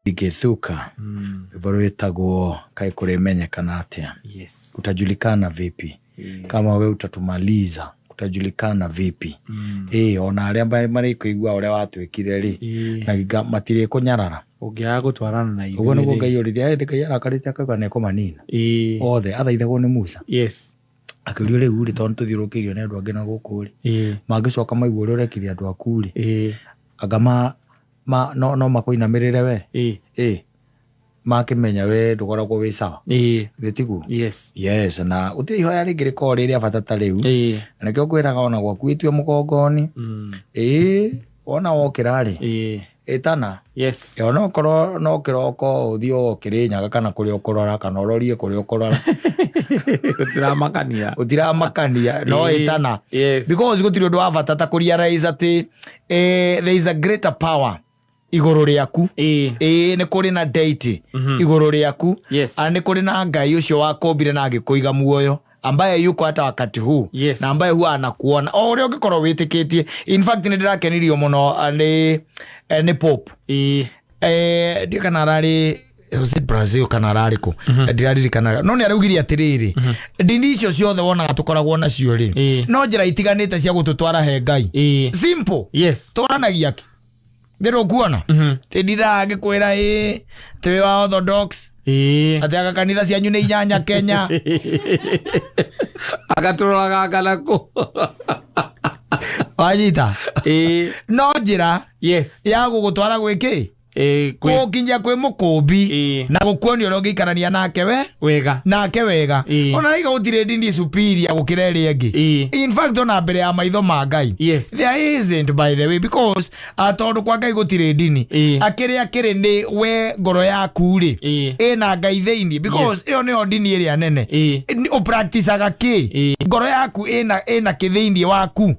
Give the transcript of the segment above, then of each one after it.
Gĩthuka, rwĩmbo rwĩtagwo kaĩ kũrĩmenyekana atĩa? Yes. Kutajulikana vipi? Kama we utatumaliza kutajulikana vipi? Ĩĩ, ona arĩa marĩkũigua ũrĩa watwĩkire rĩ, na gĩka matirĩkũnyarara. Ũngĩaga gũtwarana na Ũguo nĩguo ithuĩ Ngai oririe, ĩndĩ Ngai arakarĩte akauga nĩekũmanina rĩ. othe, athaithagwo nĩ Musa. Yes. Akĩũrio rĩu rĩ, tondũ nĩtũthiũrũrũkĩirio nĩ andũ angĩ na gũkũ rĩ, mangĩcoka maigua ũrĩa ũrekire andũ aku rĩ, anga no makũinamĩrĩre we? Ĩĩ, makĩmenya we ndũkoragwo wĩ sawa. Githĩ tiguo? Yes. Yes, na gũtirĩ ihoya rĩngĩ rĩkoragwo rĩ rĩa bata ta rĩu. Na nĩkĩo ngwĩraga ona gwaku wĩtue mũgongoni. Ĩĩ, wona wokĩra rĩ, ĩtana. Yes. Ona okorwo no kĩroko ũthiĩ o Kĩrĩnyaga kana kũrĩa ũkũrora, kana ũrorie kũrĩa ũkũrora. Gũtiramakania. Gũtiramakania, no ĩtana. Yes. Because gũtirĩ ũndũ wa bata ta kũrealize atĩ there is a greater power igũrũ rĩaku. Ĩĩ, nĩ kũrĩ na deity igũrũ rĩaku. Yes. Na nĩ kũrĩ na Ngai ũcio wakũmbire na agĩkũiga muoyo, ambaye yuko hata wakati huu. Yes. Na ambaye huwa anakuona o ũrĩa ũngĩkorwo wĩtĩkĩtie. In fact nĩ ndĩrakenirio mũno nĩ Pope. Ndiũĩ kana ararĩ, was it Brazil kana ararĩ kũ, ndiraririkanaga, no nĩ araugire atĩrĩrĩ, ndini icio ciothe wonaga tũkoragwo nacio rĩ, no njĩra itiganĩte cia gũtũtwara he Ngai. Simple. Yes. Twaranagia kĩ ndĩrũkuona tĩ ndiraga ngĩkwĩra ĩ twĩ wa Orthodox, atĩ anga kanitha cianyu nĩ inyanya Kenya. Agatũroraga kana kũ. Wanyita? No njĩra Yes. ya gũgũtwara gwĩ kĩ, Kwĩ gũkinya kwĩ mũkũmbi na gũkuonia ũrĩa ũngĩikarania nake we wega. Nake wega. Ona raiga gũtirĩ ndini superior gũkĩra ĩrĩa ĩngĩ. In fact, ona mbere ya maitho ma Ngai, Yes. there isn't, by the way, because tondũ kwa Ngai gũtirĩ ndini. Akĩrĩa kĩrĩ nĩ we ngoro yaku rĩ, ĩna Ngai thĩinĩ, because ĩyo nĩyo ndini ĩrĩa nene. Ũpracticaga kĩ? Ngoro yaku ĩna kĩ thĩinĩ waku?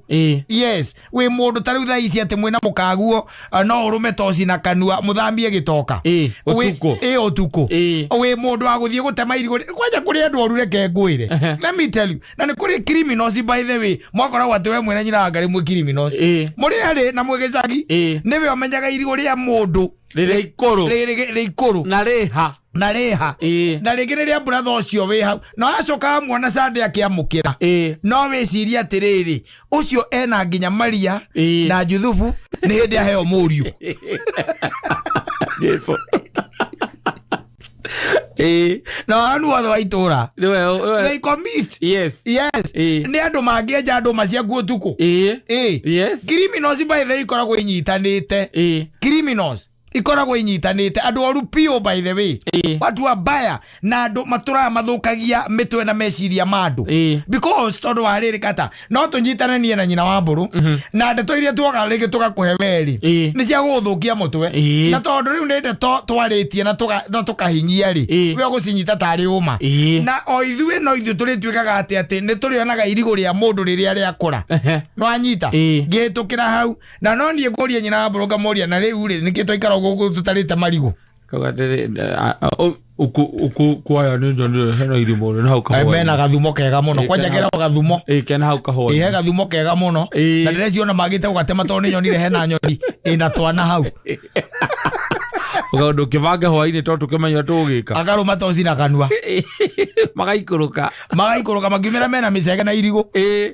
Yes, wĩ mũndũ ta rĩu thaa ici atĩ mwĩna mũkaguo, no ũrũme toci na kanua mũthambie gĩtoka. Ũtukũ. Ĩ, ũtukũ. Wĩ mũndũ wa gũthiĩ gũtema irigũ kwanja kũrĩ andũ oru, reke ngwĩre. Let me tell you, na nĩ kũrĩ criminals, by the way, mwakoragwo atĩ we mwĩna nyina wa Ngarĩ mwĩ criminals. Mũrĩ erĩ na mwĩ gĩcagi. Nĩwe ũmenyaga irigũ rĩa mũndũ Rĩrĩa ikũrũ. Rĩ ikũrũ. Na rĩha. Na rĩha. Na rĩngĩ rĩrĩa brother ũcio wĩ hau na wacoka amuona Sunday akĩamũkĩra, no wĩcirie atĩrĩrĩ, ũcio ena nginya Maria na Juthubu nĩ hĩndĩ aheo mũriũ. Jesu. Na waganu wothe wa itũra, Nĩwe. they commit. Yes. Yes. Nĩ andũ mangĩenja ndũma ciaku ũtukũ. Ĩĩ. Yes. Criminals, by the way, ikoragwo inyitanĩte. Criminals ikoragwo inyitanĩte, andũ oru piũ, by the way. Watu wabaya na andũ matũraga mathũkagia mĩtwe na meciria ma andũ. Because tondũ wa rĩrĩ, kata no tũnyitane niĩ na nyina wa mbũrũ na ndeto iria tuoga rĩngĩ tũgakũhe weri nĩ cia gũgũthũkia mũtwe. Na tondũ rĩu nĩ ndeto twarĩtie na tũkahinyia rĩ, we ũgũcinyita tarĩ ũma. Na o ithuĩ no ithuĩ tũrĩtuĩkaga atĩ nĩ tũrĩonaga irigũ rĩa mũndũ rĩrĩa rĩakũra. Nĩwanyita? Ngĩhĩtũkĩra hau na no niĩ ngũria nyina wa mbũrũ, ngamũria, na rĩu rĩ, nĩkĩ twaikara ũguo tũtarĩte marigũ? Kauga atĩrĩ, uku uku kwaya nĩ ndonire hena irima rĩ hau kahũa. Mena gathumo kega mũno. Kwanja keragwo gathumo. Ĩĩ, kena hau kahũa. Ĩ, he gathumo kega mũno. Na ndĩreciona magĩte gũgatema tondũ nĩ nyonire hena nyoni ĩna twana hau. Ũkaũndũ kĩbange hwainĩ tondũ tũkĩmenya tũgũgĩka. Akarũma toci na kanua. Magaikũrũka. Magaikũrũka makiumĩra mena mĩcege na irigũ.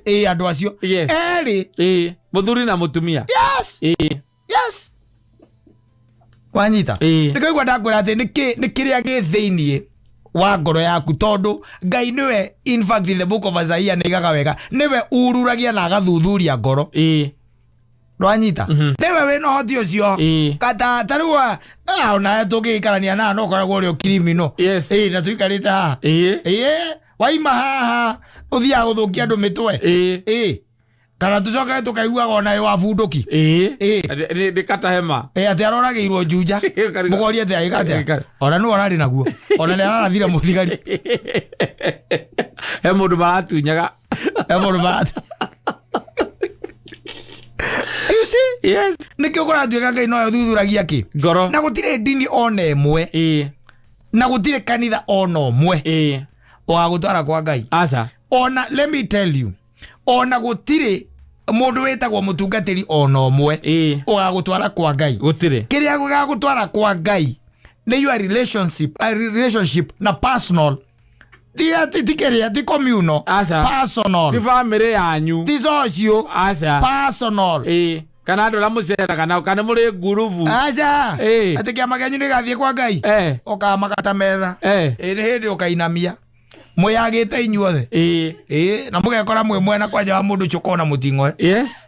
Ĩ, andũ acio erĩ. Ĩĩ, mũthuri na mũtumia. Yes. Yes, wanyita? Nĩkaigua ndakwĩra atĩ nĩ kĩrĩa gĩ thĩiniĩ wa ngoro yaku, tondũ Ngai nĩwe, in fact, in the book of Isaiah nĩ igaga wega, nĩwe ururagia na agathuthuria ngoro. Nwanyita? Nĩwe wĩna ũhoti ũcio. Kata ta rĩu onawe tũngĩgĩikarania nawe no ũkoragwo ũrĩ o criminal. Yes. Ĩĩ, na tũikarĩte haha. Ĩĩ, waima haha ũthiaga gũthũkia andũ mĩtwe. Ĩĩ, kana tũcoke tũkaiguaga ona wĩ wa bunduki. Nĩ kata hema. Ĩ, atĩ aroragĩirwo Juja. Mũkoria atĩ agĩka atĩa? Ona nĩwe ũrarĩ naguo, ona nĩ ararathire mũthigari. He mũndũ maratunyaga. He mũndũ maratu. You see? Yes. Nĩkĩo kũratuĩka Ngai nowe ũthuthuragia kĩ? Ngoro. Na gũtirĩ ndini ona ĩmwe na gũtirĩ kanitha ona ũmwe ũgagũtwara kwa Ngai. Aca. Ona, let me tell you, ona gũtirĩ mũndũ wĩtagwo mũtungatĩri ona ũmwe ũgagũtwara kwa Ngai. Gũtirĩ. Kĩrĩa gĩgagũtwara kwa Ngai Nĩ your relationship, a relationship na personal, ti ati ti kĩrĩa, ti communal. Aca. Personal. Ti bamĩrĩ yanyu. Ti social. Aca. Personal. Ĩĩ, kana andũ arĩa mũceraga nao, kana mũrĩ ngurubu. Aca. Ĩĩ. Atĩ kĩama kĩanyu nĩ gathiĩ kwa Ngai, ũkamakata metha. Ĩ nĩ hĩndĩ ũkainamia mwĩyagĩte inyuothe. Ĩ na mũgekora mwĩ mwena kwanja wa mũndũ ũcio ũkona mũting'oe.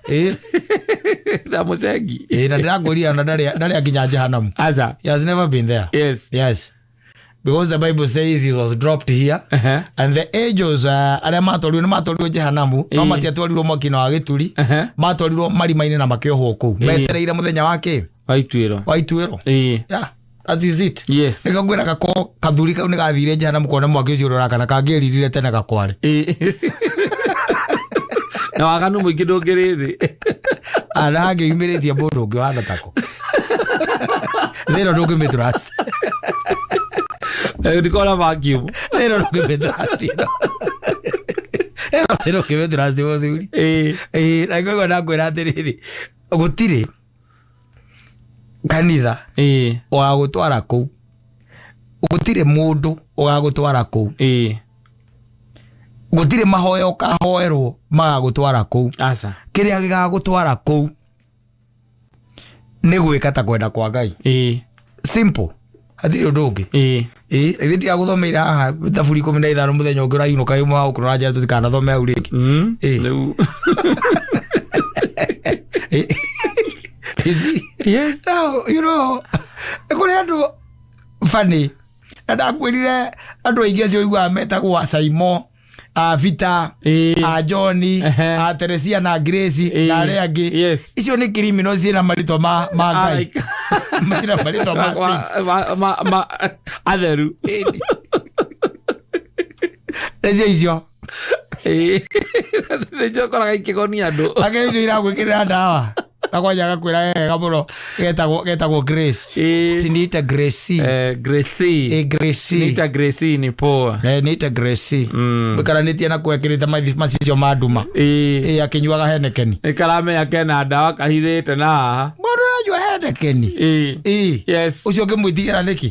Ĩ. Na mũcengi. Ĩ na ndĩrakwĩria ona ndarĩ akinya jehanamu. Aca. He has never been there. Yes, because the Bible says he was dropped here and the angels, arĩa matwarirwo nĩ matwarirwo jehanamu, no matiatwarirwo mwaki-inĩ wa gĩturi. Matwarirwo marima-inĩ na makĩohwo kũu metereire mũthenya wa kĩ? Wa ituĩro. Wa ituĩro. Yeah, that is it. Nĩkĩo ngwĩra gako kathuri kau nĩ gathire jehanamu kona mwaki ũcio ũrakana kangĩririre tene gakware. Na waganu mũingĩ ndũngĩrĩ thĩ. Ana hangĩumĩrĩtie mũndũ ũngĩ ũhana tako, thĩ ĩno ndũngĩmĩtrust. Ndikona vacuum. Thĩ ĩno ndũngĩmĩtrust, ĩno ĩno thĩ ndũngĩmĩtrust, mũthuri. Ĩĩ, na ngũigua ndakwĩra atĩrĩrĩ, gũtirĩ kanitha ũgagũtwara kũu, gũtirĩ mũndũ ũgagũtwara kũu, gũtirĩ mahoya ũkahoerwo magagũtwara kũu. Aca. Kĩrĩa gĩgagũtwara kũu nĩ gwĩka ta kwenda kwa Ngai. Simple, hatirĩ ũndũ ũngĩ. Ĩĩ, ithuĩ ndigagũthomeire haha thaburi 15 mũthenya ũngĩ ũrainũka wĩ mwa gũkũ ũranjĩra tũtikanathome hau rĩngĩ. Ĩĩ. Rĩu. Ĩĩ. You see? Yes. Now, nĩ kũrĩ andũ funny, na ndakwĩrire andũ aingĩ acio ũiguaga metagwo a Saimo, a Vita, a John, a Teresia na Grace na arĩa angĩ. Icio nĩ criminal ciĩna marĩtwa ma Ngai. Matirĩ marĩtwa ma saints. Atheru. Ĩni. Nĩcio icio. Nĩcio ũkoraga ikĩgonia andũ. Angĩ nĩcio iragwĩkĩrĩra ndawa na kwanja agakwĩra wega mũno, getagwo Grace. Tiniita Grace. Gracie. Ĩ, Grace. Nita Gracie ni poa. Niita Grace. Mũikaranĩtie na kwekĩrĩte macicio ma nduma. Ĩ, akĩnyuaga Heineken. Nĩkaramenya kena ndawa kahithĩte na haha. Mũndũ ũranyua Heineken. Ĩ. Ũcio ũngĩmwĩtigĩra nĩkĩ?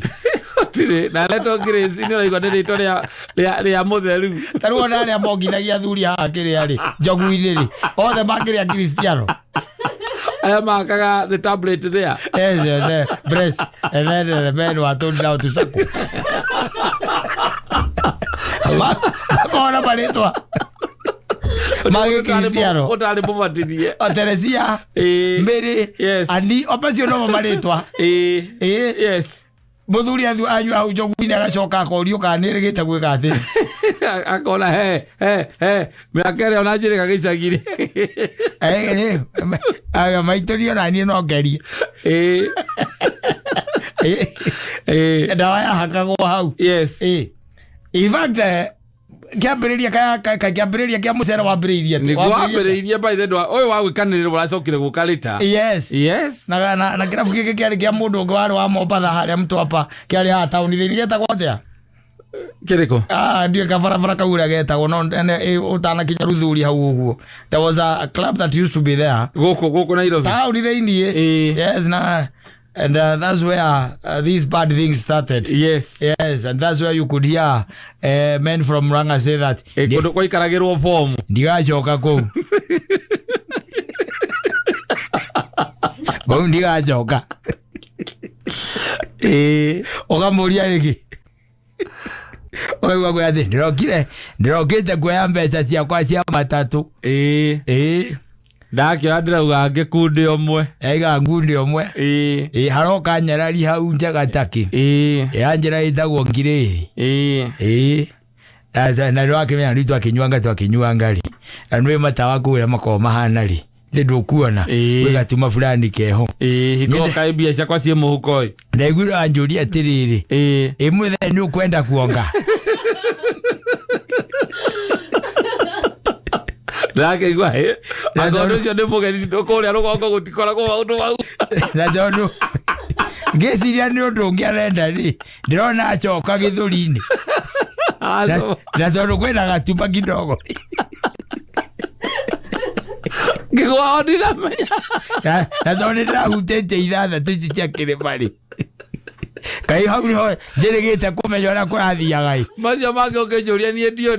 Gũtirĩ na retwo Gracie nĩ ũraigua nĩ rĩtwa rĩa mũtheru. Ta rĩu ona arĩa mongithagia athuri haha kĩrĩa rĩ njogu-inĩ rĩ, othe makĩrĩa Kristiano. Arĩa mahakaga the tablet there. Yes, breast, and then the men were told now to suckle. Makona marĩtwa ma gĩkristiano. Ũtarĩ mũbatithie. O Teresia, Mary, Ani, o macio nomo marĩtwa. Ĩĩ. Mũthuri athu anyua hau njogu-inĩ agacoka akorio kana nĩrĩgĩte gwĩka atĩ. Akona he he he mĩaka ĩrĩa ona njĩrĩga gĩcagi-rĩ. Maitũrio na niĩ no ngerie. Ĩĩ. Ndawa yahakagwo hau. Ĩĩ. In fact, kĩambĩrĩria kĩambĩrĩria kĩa mũcere wambĩrĩirie atĩ? Nĩguo wambĩrĩirie, by the way, ũyũ wa gwĩkanĩrĩrwo ũracokire gũka later. Na kĩrabu gĩkĩ kĩarĩ kĩa mũndũ ũngĩ warĩ wa Mombatha harĩa Mtwapa, kĩarĩ haha taũni thĩinĩ, gĩetagwo atĩa? Kĩrĩkũ? Ah, ndiũĩ kabarabara kau ũrĩa getagwo, no ene ũtanakinya Ruthuri hau ũguo, there was a club that used to be there. Gũkũ Nairobi. Taũni thĩinĩ. Yes, na and that's where these bad things started. Yes, and that's where you could hear men from Murang'a say that Kũndũ gwaikaragĩrwo bomu. Ndigacoka kũu, kũu ndigacoka. Ũkamũria rĩki, ũkaigua kwĩ atĩ ndĩrokire, ndĩrokĩte kuoya mbeca ciakwa cia matatũ. Ĩĩ. Ndakĩoya ndĩrauga ngĩkunde ũmwe. Yaiga ngundi ũmwe. Ĩĩ, haroka nyarari hau njega takĩ. Ya njĩra ĩtagwo ngirĩthi. Ĩĩ. Na nĩ wakĩmenya rĩu twakĩnyuanga rĩ, na nĩ matawa kũu ũrĩa makoragwo mahana rĩ, thĩ ndũkuona. Gwĩ gatuma fulani keho. Hingo kaĩ mbia ciakwa ciĩ mũhuko ĩ. Ndaiguire wanjũria atĩrĩrĩ, ĩ mũthee nĩ ũkwenda kuonga? Ndĩrakĩigua ĩ na tondũ ũcio nĩ mũgeni kũrĩa rũgongo gũtikoragwo maũndũ mau. Na tondũ ngĩciria nĩ ũndũ ũngĩ arenda rĩ, ndĩrona acoka gĩthũri-inĩ. Na tondũ kwĩna gatuma kidogo. Ngĩgwa ndinamenya. Na tondũ nĩ ndĩrahutĩtie ithathatũ ici cia kĩrĩma rĩ, Kai hau niho njĩrĩgĩte kũmenya ũrĩa kũrathiaga ĩ. Macio mangĩ ũkĩnjũria niĩ ndiũ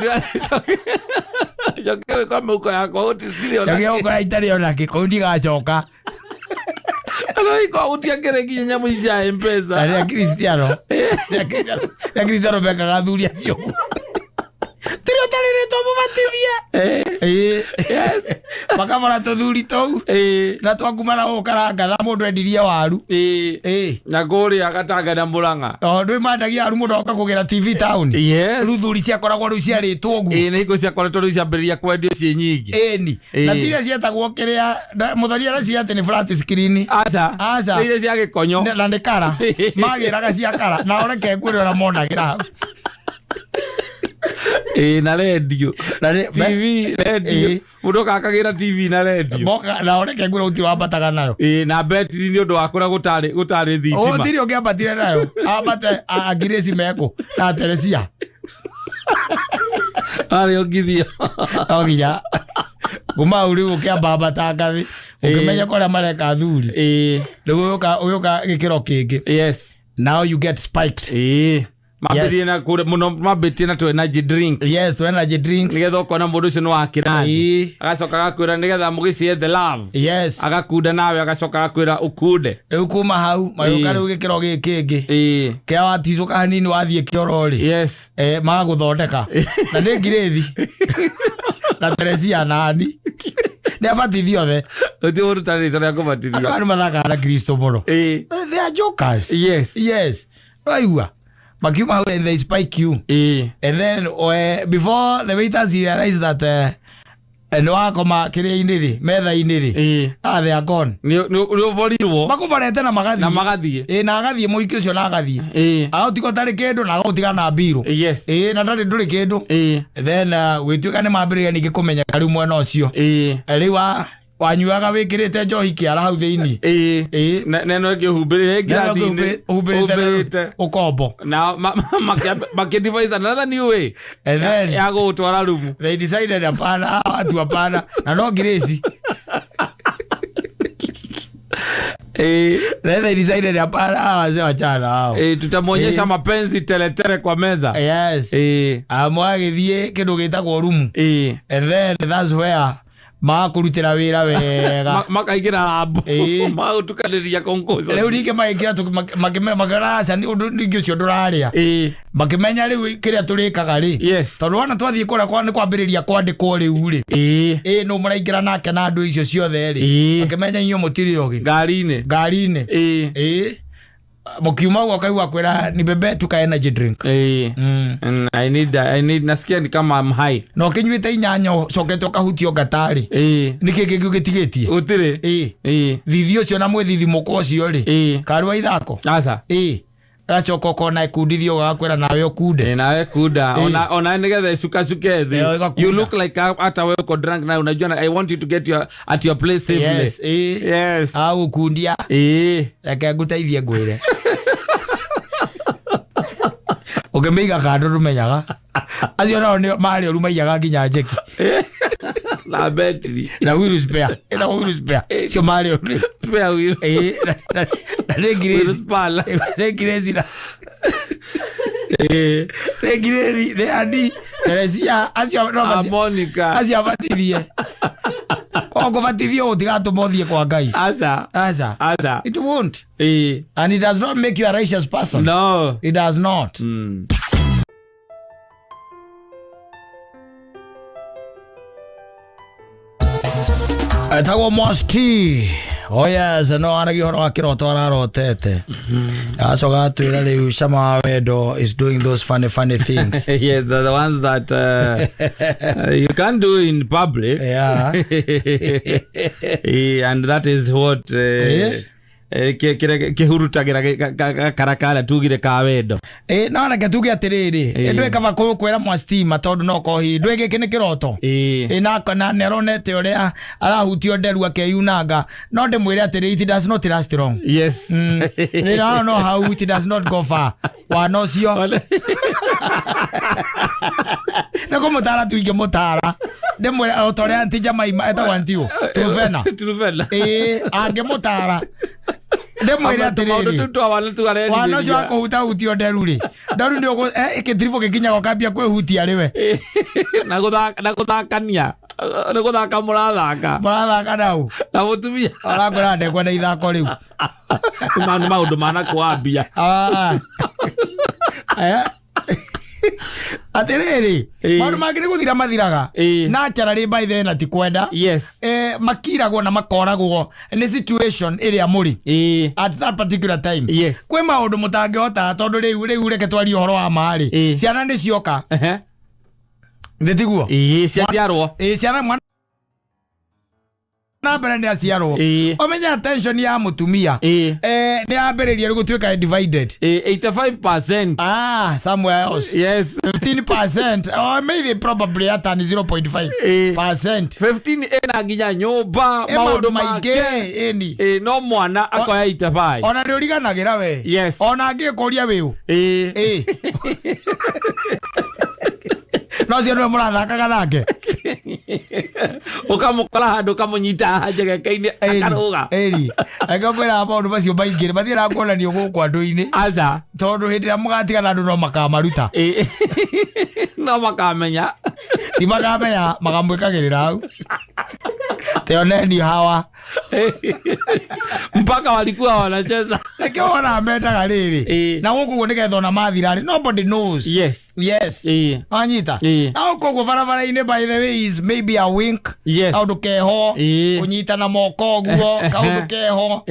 njoke gwĩka mĩhuko yakwa gũtirĩ ona. Njoke gũkora itarĩ ona kĩ kũu ndigacoka. Ano iko gũtiakĩrĩ nginya nyamũ ici cia M-Pesa. Na rĩa Kristiano, rĩa Kristiano mekaga athuri acio ũguo. Tirĩ ũtarĩrĩtwo mũbatithie. Ĩĩ. Yes. Makamora tũthuri tũu. Na twakumana gũkaranga tha mũndũ endirie waru. Ĩĩ. Na kũrĩa Gatanga na Mũrang'a. Tondũ mandagia waru mũndũ oka kũgĩra TV town. Yes. Rĩu thuri ciakoragwo rĩu ciarĩtwo ũguo. Ĩĩ nĩ hingo ciakoretwo rĩu ciambĩrĩria kwendio ciĩ nyingĩ. Ĩni. Na Ĩĩ. tiria cietagwo kĩrĩa mũthoni aracia atĩ nĩ flat screen. Aca. Aca. Nĩ iria cia gĩkonyo. Na nĩ kara. Magĩraga cia kara. Na ũreke ngwĩre ũrĩa monagĩra hau. Ĩĩ na rendio. Na nĩ- TV, rendio. Ĩĩ. Mũndũ akakagĩra TV na rendio. Moka na ũreke ngwĩre gũtirĩ wambataga nayo. Ĩĩ na betiri nĩ ũndũ wa kũrĩa gũtarĩ gũtarĩ thitima. Gũtirĩ ũngĩambatire nayo. Ambate Angirĩci mekũ na Teresia. Arĩ ongithio. No nginya kuma hau rĩu ũkĩambambata ngathĩ ũkĩmenya kũrĩa mareka athuri. Ĩĩ. Rĩu ũgĩũka ũgĩũka gĩkĩro kĩngĩ. Yes. Now you get spiked. Ĩĩ. Mambĩtie na kũrĩa mũno mambĩtie na tũ energy drinks. Yes, to energy drinks. Nĩgetha ũkona mũndũ ũcio nĩ wa kĩrathi. Ĩĩ. Agacoka agakwĩra nĩgetha mũgĩcie the love. Yes. Agakunda nawe agacoka agakwĩra ũkunde. Rĩu kuma hau magĩũka Ĩĩ. rĩu gĩkĩro gĩkĩ kĩngĩ. Ĩĩ. Kĩa waticũka hanini wathiĩ kĩoro rĩ. Yes. Eh, magagũthondeka na nĩ ngirĩthi na teresia nani nĩ abatithio othe. Ũcio mũndũ ũtarĩ rĩtwa rĩa Andũ kũbatithio. aya nĩ mathakaga na Kristo mũno. Ĩĩ. They are jokers. Yes. Yes, waigua makiuma hau and they spike you. Ĩĩ. And then before the waiters realize that nĩ wakoma kĩrĩa-inĩ rĩ metha-inĩ rĩ. Ĩĩ. Ah, they are gone. Nĩ ũborirwo Makũborete na magathiĩ. na magathiĩ. Ĩĩ, na agathiĩ mũhiki ũcio na agathiĩ. Ĩĩ. Agagũtiga ũtarĩ kĩndũ na agagũtiga na mbirũ. Yes. Ĩĩ, na ndarĩ ndũrĩ kĩndũ. Ĩĩ. Then gwĩtuĩka nĩ mambĩrĩria ningĩ kũmenyeka rĩu mwena ũcio. Ĩĩ. Rĩu wanyuaga wĩkĩrĩte njohi kĩara hau thĩinĩ. Ĩĩ. Ĩĩ. Na ĩno ĩngĩ ũhumbĩrĩte ngirathi-inĩ. Humbĩrĩte Humbĩrĩte. ũkombo. Na makĩ devise another new way And then ya gũgũtwara rumu. they decided hapana, hawa watu hapana, na no ngirĩci. Ĩĩ. Then they decided hapana, hawa wazee wachana hao. Ĩĩ, tutamwonyesha mapenzi teletele kwa meza. Yes. Ĩĩ. Mwagĩthiĩ kĩndũ gĩtagwo rumu. Ĩĩ. And then that's where makũrutĩra wĩra wega. Makaingĩra rambu. Ĩĩ. Magũtukanĩria concussion. Rĩu ningĩ magĩkĩra makĩona aca nĩ ũndũ ningĩ ũcio ndũrarĩa. Ĩĩ. Makĩmenya rĩu kĩrĩa tũrĩkaga rĩ. Yes. Tondũ wona twathiĩ kũrĩa kwa nĩ kwambĩrĩria kwandĩkwo rĩu rĩ. Ĩĩ. Ĩĩ nũ mũraingĩra nake na andũ icio ciothe rĩ. Ĩĩ. Makĩmenya inyuĩ mũtirĩ ogĩ. Ngari-inĩ. Ngari-inĩ. Ĩĩ. Ĩĩ. Mkiuma huko akaigua kwĩra ni bebe tuka energy drink. Ĩĩ. I need, nasikia ni kama I'm high. Na ũkĩnyuĩte inyanya ũcokete ũkahutio ngatarĩ. Ĩĩ. Nĩkĩ kĩngĩ ũgĩtigĩtie? Gũtirĩ. Ĩĩ. Ĩĩ. Thithi ũcio na mwĩthithi mũkwa ũcio rĩ. Ĩĩ. Karua ithako. Aca. Ĩĩ. Agacoka ũkona ĩkundithio ũgakwĩra nawe ũkunde. Ĩĩ, nawe kunda. Ona nĩgetha ĩcukacuke thĩ. Ĩyo, ĩgakunda. You look like hata wewe uko drunk now. Unajua na I want you to get your at your place safely. Yes. Ĩĩ. Yes. Agũkundia. Ĩĩ. Reke ngũteithie ngwĩre. Ũkĩmĩiga kando ndũmenyaga. Acio nao nĩo marĩ oru maiyaga nginya njeki. Na betri. Na wheel spare. Ĩtagwo wheel spare. Cio marĩ oru. Spare wheel. Ĩĩ, na nĩ Wheel ngirĩci. spare. Nĩ ngirĩci na Ĩĩ. nĩ ngirĩci nĩ andi Teresia acio no Ah, macio Monica. acio abatithie. O kũbatithio gũtigatũma ũthiĩ kwa Ngai. Aca. Aca. Aca. It won't. Ĩĩ. And it does not make you a righteous person. No. It does not. Etagwo Mosti. Oh yes, no anagia ũhoro wa kĩroto ararotete. Acoka atwĩra rĩu cama wa wendo is doing those funny funny things. Yes, the ones that you can't do in public. Yeah. And that is what Eh? kĩhurutagĩra gakara karĩa tugire ka wendo. Ĩ no reke tuge atĩrĩrĩ, Ĩĩ. ndwĩ kaba kwĩra mwastima tondũ no kohi ndwĩ gĩkĩ nĩ kĩroto. Ĩĩ. Ĩ na nĩaronete ũrĩa arahutio nderu akeyunanga no ndĩmwĩre atĩrĩ it does not last long. Yes. Rĩra no hau it does not go far. Wana ũcio nĩ kũmũtara tu ingĩmũtara ndĩmwĩre o ta ũrĩa anti Jemaima etagwo anti ũ Truvena. Truvena. Ĩĩ angĩmũtara Ndĩmwĩre Maũndũ atĩrĩrĩ tũu twa wana tu wana ũcio wa arerĩrĩria. kũhutahutio nderu rĩ, nderu nĩ gĩtiribũ gĩkinyaga ũkambia kwĩhutia rĩwe. Na gũthaka, na gũthakania, nĩ gũthaka mũrathaka Mũrathaka nau na mũtumia. Ũrakwĩra ndekwenda ithako rĩu. Nĩ maũndũ manakwambia. Ah. Atĩrĩrĩ, maũndũ mangĩ nĩ gũthira mathiraga naturally by the na ti kwenda. Makiragwo na makoragwo nĩ situation ĩrĩa mũrĩ at that particular time. Kwĩ maũndũ mũtangĩhota tondũ rĩu reke twarie ũhoro wa ma rĩ, ciana nĩ cioka. Nĩ tiguo? Ĩĩ, ciaciarwo. Ĩĩ, ciana mwana na mbere nĩ aciarwo, ũmenye attention ya mũtumia nĩ yambĩrĩria rĩu gũtuĩka divided. Ĩĩ, 85%. Ah, somewhere else. 15% or maybe probably hata ni 0.5 percent. 15 ĩna nginya nyũmba, Ĩ, maũndũ maũndũ maingĩ make. ĩni. Ĩĩ, no mwana akoya 85. Ona nĩ ũriganagĩra we. Ona angĩkũria wĩũ. Ĩ, no cio nĩwe mũrathakaga nake. Ũkamũkora handũ, ũkamũnyita haha njegeke-inĩ, akarũga. Ĩni, reke ngwĩraga maũndũ macio maingĩ nĩ mathiĩraga kuonanio gũkũ andũ-inĩ, Aca. tondũ hĩndĩ ĩrĩa mũgatigana andũ no makamaruta. Ĩĩ. No makamenya. Ti makamenya, makamwĩkagĩrĩra hau tioneni hawa. Mpaka walikuwa wanacheza. Nĩkĩo wonaga mendaga rĩrĩ na gũkũ ũguo nĩgetha ona mathira-rĩ, nobody knows. Wanyita? Na gũkũ ũguo barabara-inĩ, by the way, is maybe a wink, kaũndũ keho, kũnyitana moko ũguo, kaũndũ keho.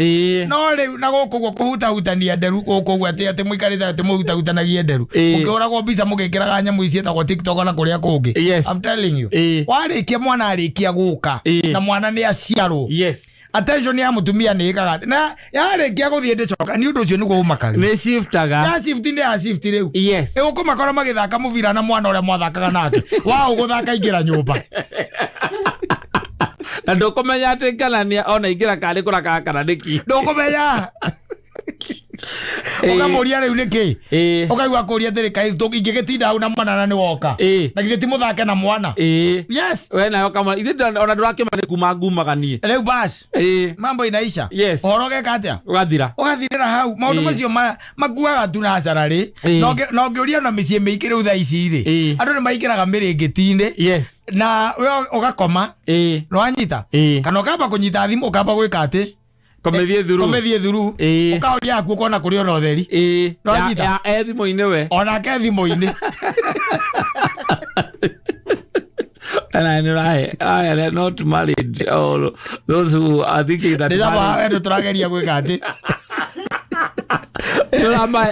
No rĩu na gũkũ ũguo kũhutahutania nderu gũkũ ũguo, atĩ mũikarĩte atĩ mũhutahutanagie nderu, mũkĩhũragwo mbica mũgĩkĩraga nyamũ ici ciĩtagwo TikTok na kũrĩa kũngĩ. I'm telling you, warĩkia mwana arĩkia gũka na mwana nĩ aciarwo, attention ya mũtumia nĩ ĩkaga atĩ na yarĩkia gũthiĩ ndĩcoka. Nĩ ũndũ ũcio nĩguo ũmakagia. Nĩ shiftaga. Ya shift nĩ ya shift rĩu. Ĩgũkũmakora magĩthaka mũbira na mwana ũrĩa mwathakaga nake wa ũgũthaka ingĩra nyũmba. Na ndũkũmenya atĩ kana nĩ ona ingĩra karĩ kũrakaga kana nĩki. Ndũkũmenya. Ũkamũria rĩu nĩkĩ, ũkaigua kũria atĩrĩ, kaĩ ingĩgĩtinda hau na mwana na nĩ woka, na githĩ ti mũthake na mwana? We nawe ũkamwĩra ithe ona ndũrakĩma nĩ kuma ngumaga niĩ. Rĩu bas, mambo inaisha. Ũhoro ũgeka atĩa? Ũgathira. Ũgathirĩra hau maũndũ macio makuaga tu nacararĩ. Na ũngĩũria na mĩciĩ mĩingĩ rĩu thaa ici rĩ, andũ nĩ maingĩraga mĩrĩngĩti-inĩ na we ũgakoma. Nĩwanyita? Kana ũkamba kũnyita thimũ, ũkamba gwĩka atĩ Kũmĩthiĩ through. Kũmĩthiĩ through. Ũkaũria haku ũkona kũrĩ ona ũtheri. Nĩwanyita? Ya e thimũ-inĩ we. Onake thimũ-inĩ. And I know I am not married or those who are thinking that nĩ marriage- sama wendo tũrageria gwĩka atĩ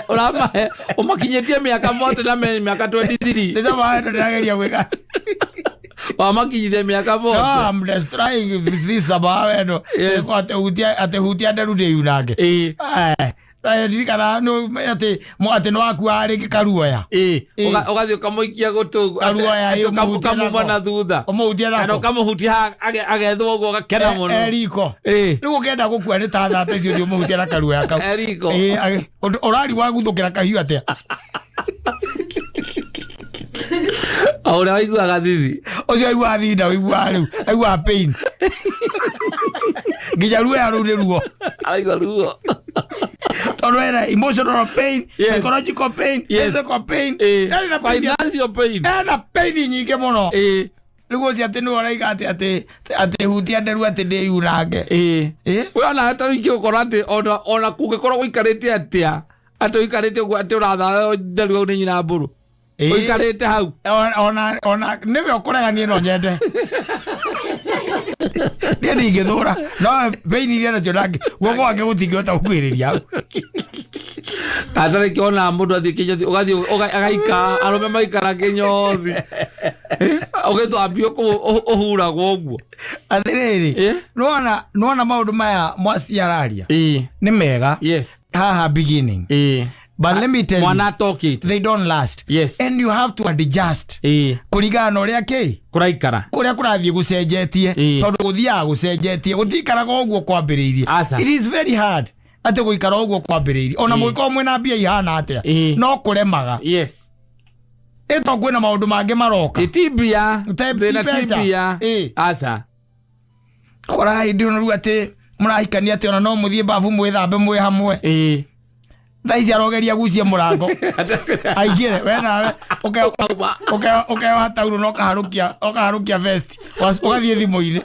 Ũramahe ũmakinyĩtie mĩaka 40 na me mĩaka 23. Nĩ sama wendo ndĩrageria gwĩka. Wamakinyithia mĩaka No, 40. I'm destroying this sama wendo. Atĩ hutia nderu ndĩyunange. Ndirikana atĩ atĩ nĩ wakuaga rĩngĩ karuoya. Ũgathiĩ ũkamũikia gũtũ. Karuoya, ĩĩ, ũmũhutie ũkamuma nako. na thutha. Ũmũhutie kana nako. ũkamũhutia haha, agethwo ũguo agakena mũno. Eriko. Rĩu ũkĩenda gũkua nĩ ta thata icio ũthiĩ ũmũhutie na karuoya kau. Eriko. Ĩĩ, ũrari waguthũkĩra kahiũ atĩa? O ũrĩa waiguaga thithi. Ũcio aiguaga thinda, ũiguaga rĩu aiguaga pain nginya ruoya rũu nĩ ruo. Araigua ruo. Tondũ ena emotional pain, psychological pain, physical pain. Yaani na pain Financial pain. Ena pain nyingĩ mũno. Rĩu ũcio atĩ nĩwe ũraiga atĩ hutia nderu atĩ ndĩyunange. We ona ta rĩngĩ ũkora atĩ ona kũngĩkorwo gũikarĩte atĩa, atĩ ũikarĩte ũguo atĩ ũrathayo nderu hau nĩ nyina mbũrũ. Ũikarĩte hau. Ona nĩwe ũkũrega, niĩ no nyende, niĩ ndingĩthũra, no pain iria nacio nake guoko gwake gũtingĩhota gũkuhĩrĩria hau. Kata rĩngĩ ona mũndũ athiĩ kĩnyothi, ũgathiĩ agaikara, arũme maikara kĩnyothi. Ũgĩthambio kũu ũhuragwo ũguo. Atĩrĩrĩ, nĩwona maũndũ maya mwaciararia nĩ mega haha beginning, but let me tell you, Mwana atokĩte. they don't last. And you have to adjust kũringana na ũrĩa kĩ Kũraikara. Kũrĩa kũrathiĩ gũcenjetie, tondũ gũthiaga gũcenjetie, gũtikaraga ũguo kwambĩrĩirie. Aca. It is very hard atĩ gũikara ũguo kwambĩrĩirie ona mũgĩkorwo mwĩna mbia ihana atĩa, no kũremaga. Ĩto kwĩna maũndũ mangĩ maroka. Ti mbia. Ti Thĩna ti mbeca. mbia. Aca. Kora hĩndĩ ĩno rĩu atĩ Mũrahikania atĩ ona no mũthiĩ babu mwĩthambe mwĩ hamwe. Thaa ici arogeria gucia mũrango aingĩre, we nawe ũkeoha taurũ na ũkaharũkia vest, ũgathiĩ thimũ-inĩ.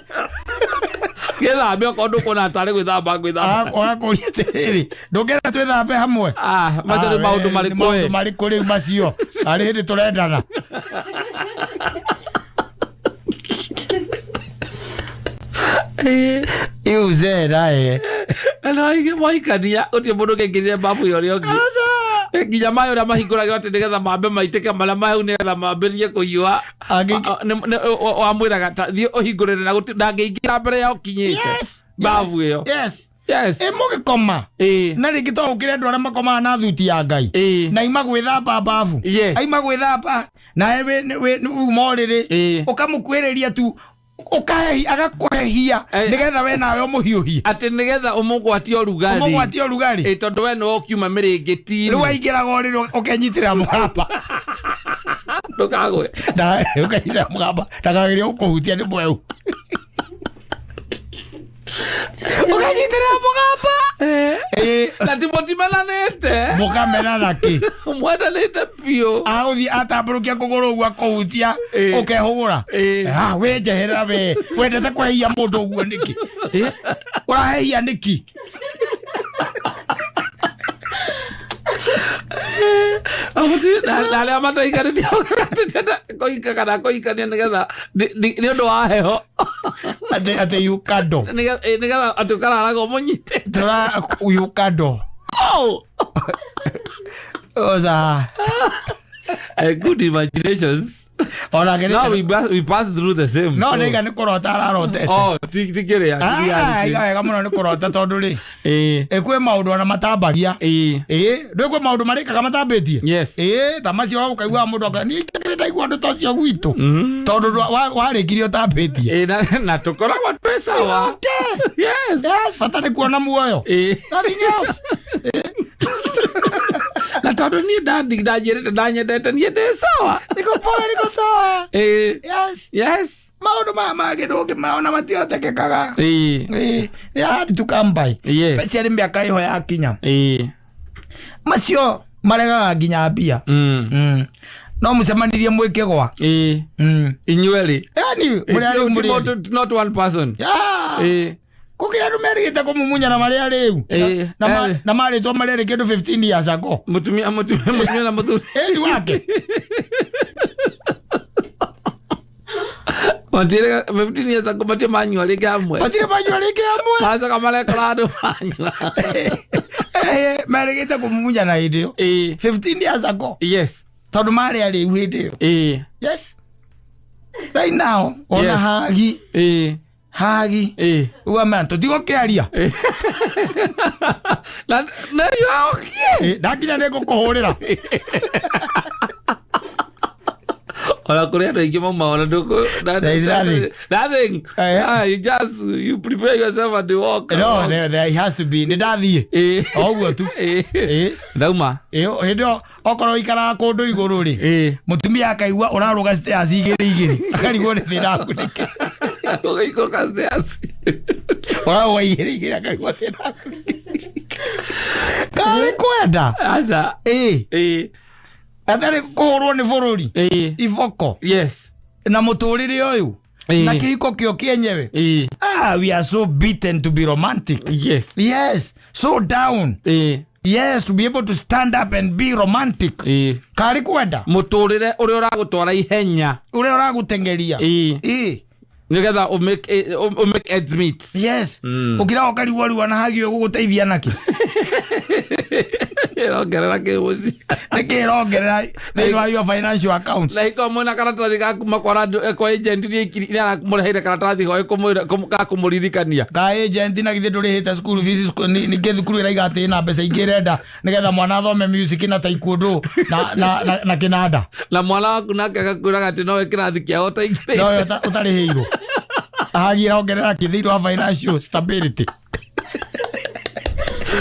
Gĩthambe okorwo ndũkuona tarĩ gwĩthamba ngwĩthamba. Ũgakũria atĩrĩrĩ, ndũngĩenda twĩthambe hamwe? Ah, macio nĩ Ah, maũndũ we, nĩ marĩkũ maũndũ ĩ? marĩkũ rĩu macio arĩ hĩndĩ tũrendana? Iu nae. Na no mwaikania gũtirĩ mũndũ ũngĩingĩrire babu ya ũrĩa ũngĩ. Nginya maĩ ũrĩa mahingũragĩrwo atĩ nĩgetha mambe maitĩke marĩa mahau nĩgetha mambĩrĩrie kũhiũha. Wamwĩraga ta thiĩ ũhingũrĩre na ndangĩingĩra mbere ya ũkinyĩte babu ĩyo. Yes. Yes. Ĩ mũgĩkoma na rĩngĩ to ũkĩre andũ arĩa makomaga na thuti ya Ngai na ima gwĩthamba babu. Aima gwĩthamba nawe uma ũrĩrĩ, ũkamũkuhĩrĩria tu, ũkahehi agakũhehia nĩgetha we nawe ũmũhiũhie. Atĩ nĩgetha ũmũgwatie ũrugarĩ. Ũmũgwatie ũrugarĩ. Tondũ we nĩwe ũkiuma mĩrĩngĩti-inĩ. Rĩu aingĩraga ũrĩrĩ ũkenyitĩrĩra mũgamba. Ndũkagwe. Ũkenyitĩrĩra mũgamba ndakagerie gũkũhutia nĩ mweu. Ũkenyitĩrĩra mũgamba. Na ti mũtimenanĩte. Mũkamenana kĩ? Mwendanĩte biũ. Agũthiĩ atambũrũkia kũgũrũ ũguo akũhutia, ũkehũgũra. Ah, we njeherera, we wendete kwehia mũndũ ũguo nĩkĩ? Ũrahehia nĩkĩ? Na arĩa mataiganĩtie kũhika kana kũhikania nĩgetha nĩ ũndũ wa heho. Atĩ you cuddle. Nĩgetha atĩ ũkararaga ũmũnyitĩte. Tũra you cuddle. Oh! Oza. Good imaginations. Ona No, we pass through the same. No nĩiga nĩ kũrota ararotete. Oh, ti kĩrĩa, ti Ah, reality. iga wega mũno nĩ kũrota tondũ rĩ, kwĩ maũndũ ona matambagia. Ndũĩ kwĩ maũndũ marĩkaga matambĩtie? Yes. Ta macio ũkaiguaga mũndũ akauga, niĩ ndikĩrĩ ndaigua ũndũ ta ũcio gwitũ. Tondũ warĩkirie ũtambĩtie. Na tũkoragwo twĩ sawa. Okay. Yes. Yes, bata nĩ kuona muoyo. Nothing else. Na tondũ niĩ ndanjĩrĩte ndanyendete niĩ ndĩ sawa. Niko poa, niko sawa. Yes. Yes. Maũndũ maya mangĩ ndũngĩmaona matihotekekaga. Nĩ hard to come by. Especially mĩaka ĩho yakinya. Macio maregaga nginya mbia. No mũcemanirie mwĩkĩgwa. Inyuerĩ. Yani, mũrĩ arĩu mũrĩ erĩ. Not one person. Yeah. Kũkĩra andũ merĩgĩte kũmumunya na marĩa rĩu. Na marĩtwo marĩa kĩndũ 15 years ago. Mũtumia na mũthuri. Ĩni wake. Matirĩ 15 years ago matirĩ manyua rĩngĩ hamwe. Matirĩ manyua rĩngĩ hamwe. Macoka marekora andũ manyua. Merĩgĩte kũmumunya na hĩndĩ ĩyo. 15 years ago. Yes. Tondũ marĩ arĩu hĩndĩ ĩyo. Yes. Right now, ona hagi. Hagi. Uga mena tũtigũkĩaria. Na you are okay. Ndakinya nĩngũkũhũrĩra. Ona kũrĩ andũ aingĩ mauma ona ndũkũ. There is nothing. Nothing. You just you prepare yourself and you walk. No, there has to be. Nĩ ndathiĩ. O ũguo tu. Ndauma. Hĩndĩ ĩyo okorwo ũikaraga kũndũ igũrũ rĩ, mũtumia akaigua ũrarũga stairs igĩrĩ igĩrĩ, akarigwo nĩ thĩna waku nĩkĩ. Ũgaikũrũka stairs. Ũrarũga igĩrĩ igĩrĩ akarigwo thĩna waku nĩkĩ. Karĩ kwenda. Aca. Atarĩ kũhũrwo nĩ bũrũri. Iboko. Yes. Na mũtũrĩre ũyũ. Na kĩhiko kĩo kĩenyewe. We are so beaten to be romantic. Yes. Yes. So down. Yes, to be able to stand up and be romantic. Karĩ kwenda. Mũtũrĩre ũrĩa ũragũtwara ihenya. Ũrĩa ũragũteng'eria. Nĩgetha ũ make ends meet. Yes. Ũkĩra ũkarigwo rĩu ona hagi ũgũgũteithia nakĩ. Ĩrongerera kĩmũciĩ. Nĩkĩ ĩrongerera thĩinĩ wa your financial accounts? Na iko mwena karatathi ga kuma kwa radio, kwa agent nĩ aramũreheire karatathi go ga kũmũririkania. Ka agent na githĩ ndũrĩhĩte school fees, ningĩ thukuru ĩraiga atĩ ĩna mbeca ingĩ ĩrenda nĩgetha mwana athome music na taekwondo na kĩnanda. Na mwana waku nake agakwĩraga atĩ nowe kĩrathi kĩao ũtaingĩrĩte. Nowe ũtarĩhĩirwo. Ahagi ĩrongerera kĩ thĩinĩ wa financial stability.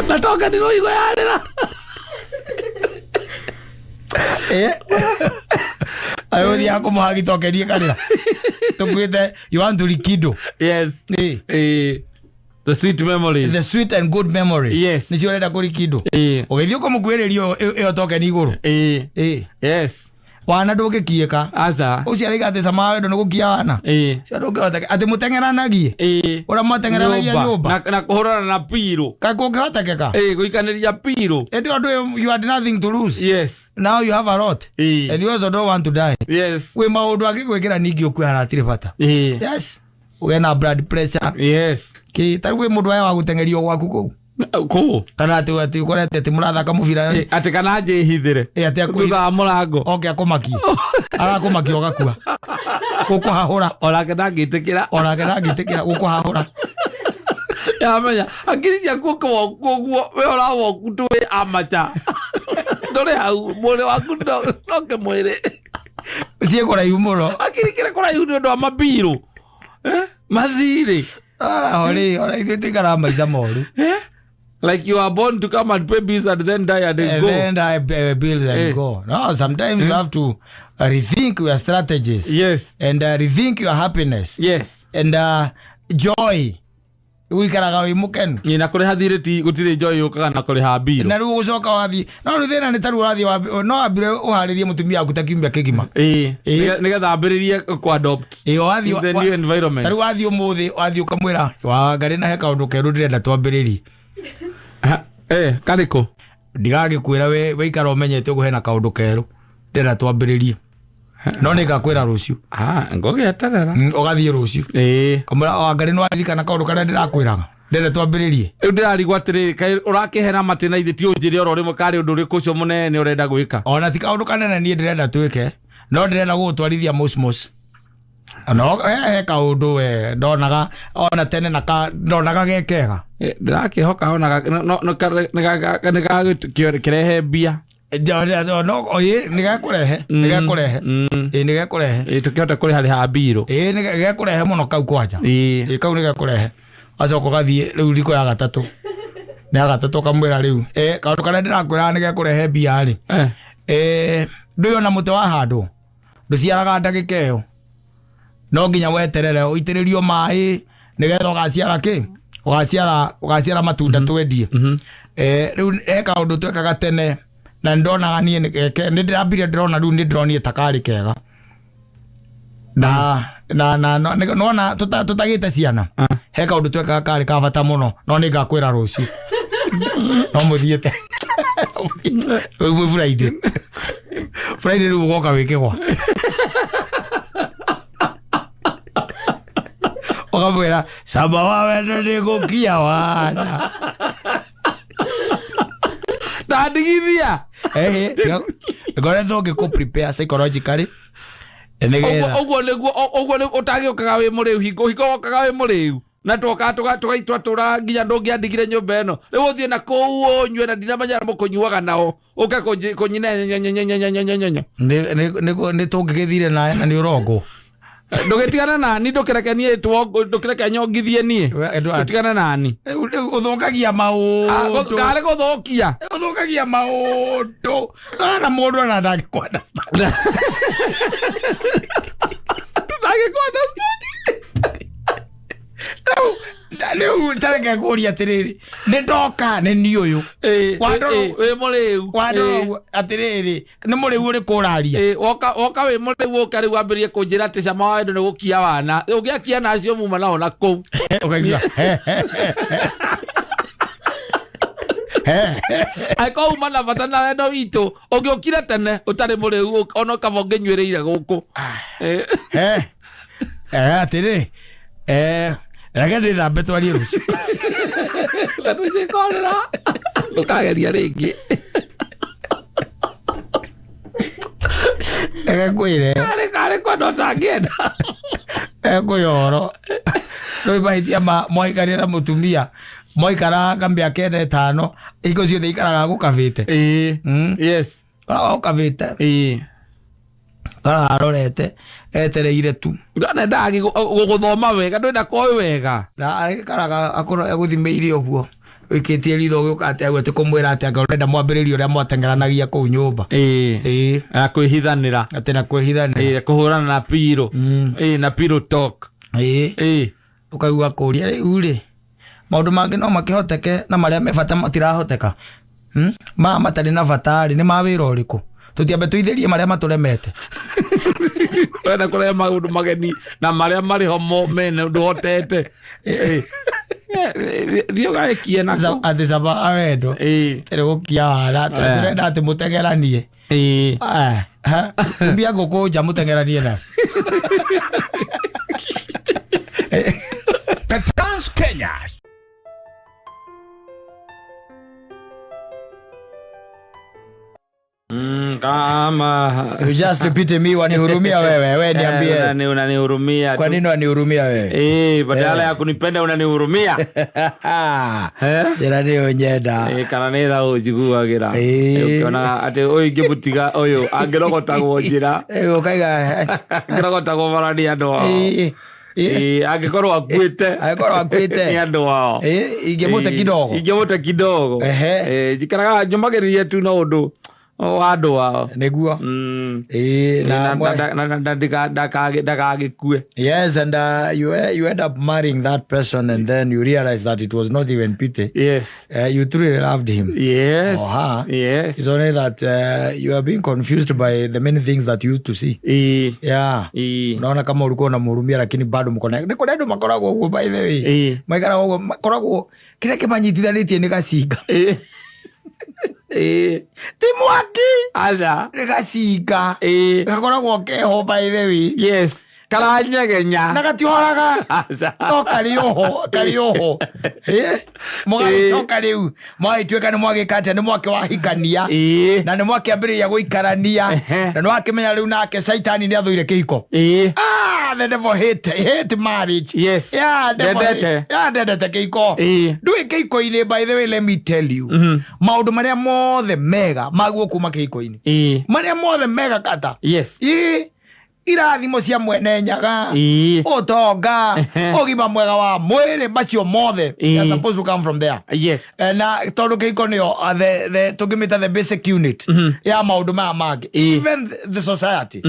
Na toka nĩ rũhigo yarĩra. Ayo ũthiaga kũmũhagi tokenie karĩra. Tũkuĩte you want to likido. Yes. The sweet memories. The sweet and good memories. Yes. Nĩcio ũrenda kũrikindwo. Ũgĩthiĩ ũkũmũkuĩrĩria ĩyo tokeni igũrũ. Yes. Wana ndũngĩkiĩka. Aca. Ũcio araiga atĩ cama wa wendo nĩ gũkia wana. Ũcio ndũngĩhoteka atĩ mũteng'eranagie. Ũrĩa mwateng'eranagia nyũmba. Na kũhũrana na pirũ. Kaĩ kũngĩhotekeka? Gũikanĩria pirũ. Ĩndĩ ũndũ ũyũ, you had nothing to lose. Yes. Now you have a lot. And you also don't want to die. Yes. Kwĩ maũndũ angĩgwĩkĩra ningĩ ũkue hana hatirĩ bata. Yes. Ũgĩe na blood pressure. Yes. Kĩ tarĩu kwĩ mũndũ aya wa gũteng'erio gwaku kũu. Kũ? Kana atĩ atĩ ũkorete atĩ mũrathaka mũbira. Atĩ kana njĩhithĩre. Atĩ akũhithe. Thutha wa mũrango. Oke akũmakie. Arakũmakia ũgakua. Gũkũhahũra. Onake ndangĩtĩkĩra. Onake ndangĩtĩkĩra gũkũhahũra. Yamenya hakiri ciaku ũkĩwoku ũguo we ũrawoku ndũĩ amacha. Ndũrĩ hau mwĩrĩ waku no kĩmwĩrĩ. Ciĩ kũraihu mũno. Hakiri kĩrĩ kũraihu nĩ ũndũ wa mabirũ. Mathirĩ. Araho rĩ, ona ithuĩ tũikaraga maica moru. Like you are born to come and pay bills and then die and And go. then die bills and go. No, sometimes you have to rethink your strategies. Yes. And rethink your happiness. Yes. And joy. Wikaraga wĩ mũkenu. Ĩ, na kũrĩha thirĩ ti gũtirĩ joy yũkaga na kũrĩha mbirũ. Na rĩu ũgũcoka wathiĩ. No rĩu thĩna nĩ ta rĩu ũrathiĩ no wambire ũharĩrie mũtumia waku ta kiumia kĩgima. Nĩgetha ambĩrĩrie kũ-adopt Ĩ, wathiĩ in the new environment. Ta rĩu wathiĩ ũmũthĩ, wathiĩ ũkamwĩra, Wangarĩ na he kaũndũ kerũ ndĩrenda twambĩrĩrie. Ha, karĩkũ? Ndigagĩkwĩra we wĩikara ũmenyete ũguo hena kaũndũ kerũ ndĩrenda twambĩrĩrie. No nĩngakwĩra rũciũ. Ah, ngũgĩeterera. Ũgathiĩ rũciũ. Kamwĩra, Wangarĩ nĩwaririkana kaũndũ karĩa ndĩrakwĩraga? Ndĩrenda twambĩrĩrie. Rĩu ndĩrarigwo atĩrĩrĩ, kaĩ ũrakĩhera matĩ na ithe ti ũnjĩre oro rĩmwe karĩ ũndũ ũrĩkũ ũcio mũnene ũrenda gwĩka? Ona ti kaũndũ kanene niĩ ndĩrenda twĩke, no ndĩrenda gũgũtwarithia mosmos. No, he kaũndũ we ndonaga ona tene na ndonaga ge kega. Ndĩrakĩhoka ona no, no, nĩ gagĩkĩrehe mbia. No, ĩ, nĩ gekũrehe, nĩ gekũrehe. Ĩ, nĩ gekũrehe. Tũkĩhota kũrĩha rĩha mbirũ. Ĩ, nĩ gekũrehe mũno kau kwanja. Ĩ, kau nĩ gekũrehe. Wacoka ũgathiĩ rĩu riko ya gatatũ. Nĩ ya gatatũ ũkamwĩra rĩu. Kaũndũ karĩa ndĩrakwĩra nĩ gekũrehe mbia rĩ. Ndũĩ ona mũtĩ wahandwo. Ndũciaraga ndagĩka ĩyo. No nginya weterere ũitĩrĩrio maĩ nĩgetha ũgaciara kĩ? Ũgaciara matunda twendie. Rĩu he kaũndũ twekaga tene na nĩndonaga niĩ nĩ ndĩrambire ndĩrona rĩu nĩ ndĩronire ta karĩ kega. Na, nĩwona tũtagĩte ciana. He kaũndũ twekaga karĩ ka bata mũno, no nĩngakwĩra rũciũ. No mũthiĩte. Rĩu mwĩ Friday. Friday rĩu ũgoka wĩkĩgwa. Ũkamwĩra, cama wa wendo nĩ gũkia wana. Ndandigithia. Ngoretwo ngĩkũ prepare psychologically. Nĩgetha. Ũguo nĩguo, ũguo nĩ ũtagĩũkaga wĩ mũrĩu hingo, hingo wokaga wĩ mũrĩu. Na twokaga tũgatũra nginya ndũngĩandigire nyũmba ĩno. Rĩu ũthiĩ na kũu ũnyue na ndinamenya arĩa mũkũnyuaga nao. Ũke kũnyina nye, nye, nye, nye, nye, nye, nye, nye, nye. Nĩ tũngĩgĩthire nawe na nĩ ũrongwo. Ndũgĩtigane nani, ndũkĩreke niĩ ndũkĩreke nyongithie niĩ. We, Edward. Ndũtigane nani. Rĩu ũthũkagia maũndũ. Karĩ gũthũkia. Ũthũkagia maũndũ. Kana mũndũ ona ndangĩkũ understand. Ndangĩkũ understand. Rĩu tareke ngũrie atĩrĩrĩ, nĩ ndoka nĩ niĩ ũyũ. Wandora Wĩ mũrĩu. Wandora ũguo, atĩrĩrĩ, nĩ mũrĩu ũrĩkũ ũraria? Woka wĩ mũrĩu ũke rĩu wambĩrĩrie kũnjĩra atĩ cama wa wendo nĩ gũkia wana. Ũngĩakia na acio muma nao na kũu. Ũkaigua, he, he, he, he. Angĩkorwo uma na bata na wendo witũ, ũngĩũkire tene ũtarĩ mũrĩu, ona kaba ũngĩnyuĩrĩire gũkũ. He. Atĩrĩ, reke ndĩthambe twarie rũciũ. Na tũcikorera. Ndũkageria rĩngĩ. Reke ngwĩre. Karĩ kwenda ũtangĩenda. Reke ngwĩre ũhoro. Rĩu mahĩtia ma mwaikarire na mũtumia, mwaikaraga mĩaka ĩna ĩtano, hingo ciothe ikaraga gũkabĩte. Yes. Ikaraga gũkabĩte. Ikaraga arorete, etereire tu. Ndona gũgũthoma wega, ndwenda koĩ wega. Na agĩikaraga akorwo egũthimĩire ũguo. Ũikĩtie ritho ũgĩũka atĩ agu atĩ kũmwĩra atĩ anga ũrenda mwambĩrĩrie ũrĩa mwateng'eranagia kũu nyũmba. Na kwĩhithanĩra. Atĩ na kwĩhithanĩra. Kũhũrana na pirũ. Na pillow talk. Ũkaigua kũria rĩu rĩ, Maũndũ mangĩ no makĩhoteke na marĩa me bata matirahoteka. Maya matarĩ na bata rĩ, nĩ ma wĩra ũrĩkũ? Tũtiambe tũithĩrie marĩa matũremete. Wenda kũrehe maũndũ mageni na marĩa marĩ ho mo mene ndũhotete. Eh. Thiĩ ũgagĩkie nako. Atĩ caba awendo. Tĩrĩ gũkia wara, tũrenda atĩ mũteng'eranie. Ah, ha, Mbia ngũkũ nja mũteng'eranie nayo. The Trans Kenya. Kama You just pity me, wanihurumia wewe, we niambie. Unanihurumia Kwa tu. nini wanihurumia wewe? Badala ya kunipenda unanihurumia. Eh? Njĩra nĩyo nyenda. Kana nĩ tha ũnjiguagĩra. Ũkĩonaga atĩ ũyũ ingĩmũtiga ũyũ angĩrogotagwo njĩra. Ũkaiga Angĩrogotagwo bara nĩ andũ ao. Angĩkorwo akuĩte. Angĩkorwo akuĩte. Nĩ andũ ao. Ingĩmũte kidogo. Ingĩmũte kidogo. Njikaraga njũmagĩrĩria tu na ũndũ wa andũ ao. Nĩguo. Na Na ndakagĩkue. Yes, and you end up marrying that person and then you realize that it was not even pity. Yes. You truly loved him. Yes. Or her. Yes. It's only that you are being confused by the many things that you used to see. Yeah. Unaona kama ulikuwa unamhurumia lakini bado mko naye. Nĩ kũrĩ andũ makoragwo ũguo by the way. Maikaraga ũguo, makoragwo kĩrĩa kĩmanyitithanĩtie nĩ gacinga. Ti mwaki. Aca. Nĩ gacinga. Gakoragwo keho by the way. Yes. Karanyegenya. Na gatihoraga. Aca. No karĩ oho, karĩ oho. Mũgagĩcoka rĩu, mwagĩtuĩka nĩ mwagĩka atĩa, nĩ mwake wahikania. Na nĩ mwakĩambĩrĩria gũikarania. Na nĩ wakĩmenya rĩu nake Shaitani nĩ athũire kĩhiko. The devil hate marriage. Yes. Yeah, devil Ndendete. hate. Yeah, ndendete kĩhiko. Ndũĩ kĩhiko-inĩ, by the way, let me tell you. Maũndũ marĩa mothe mega maguo kuma kĩhiko-inĩ. Marĩa mothe mega kata. Yes. Irathimo cia mwene nyaga, ũtonga, ũgima mwega wa mwĩrĩ, macio mothe, they are supposed to come from there. Yes. Na tondũ kĩhiko nĩyo, the tũngĩmĩta the basic unit ya maũndũ maya mangĩ. Even the society.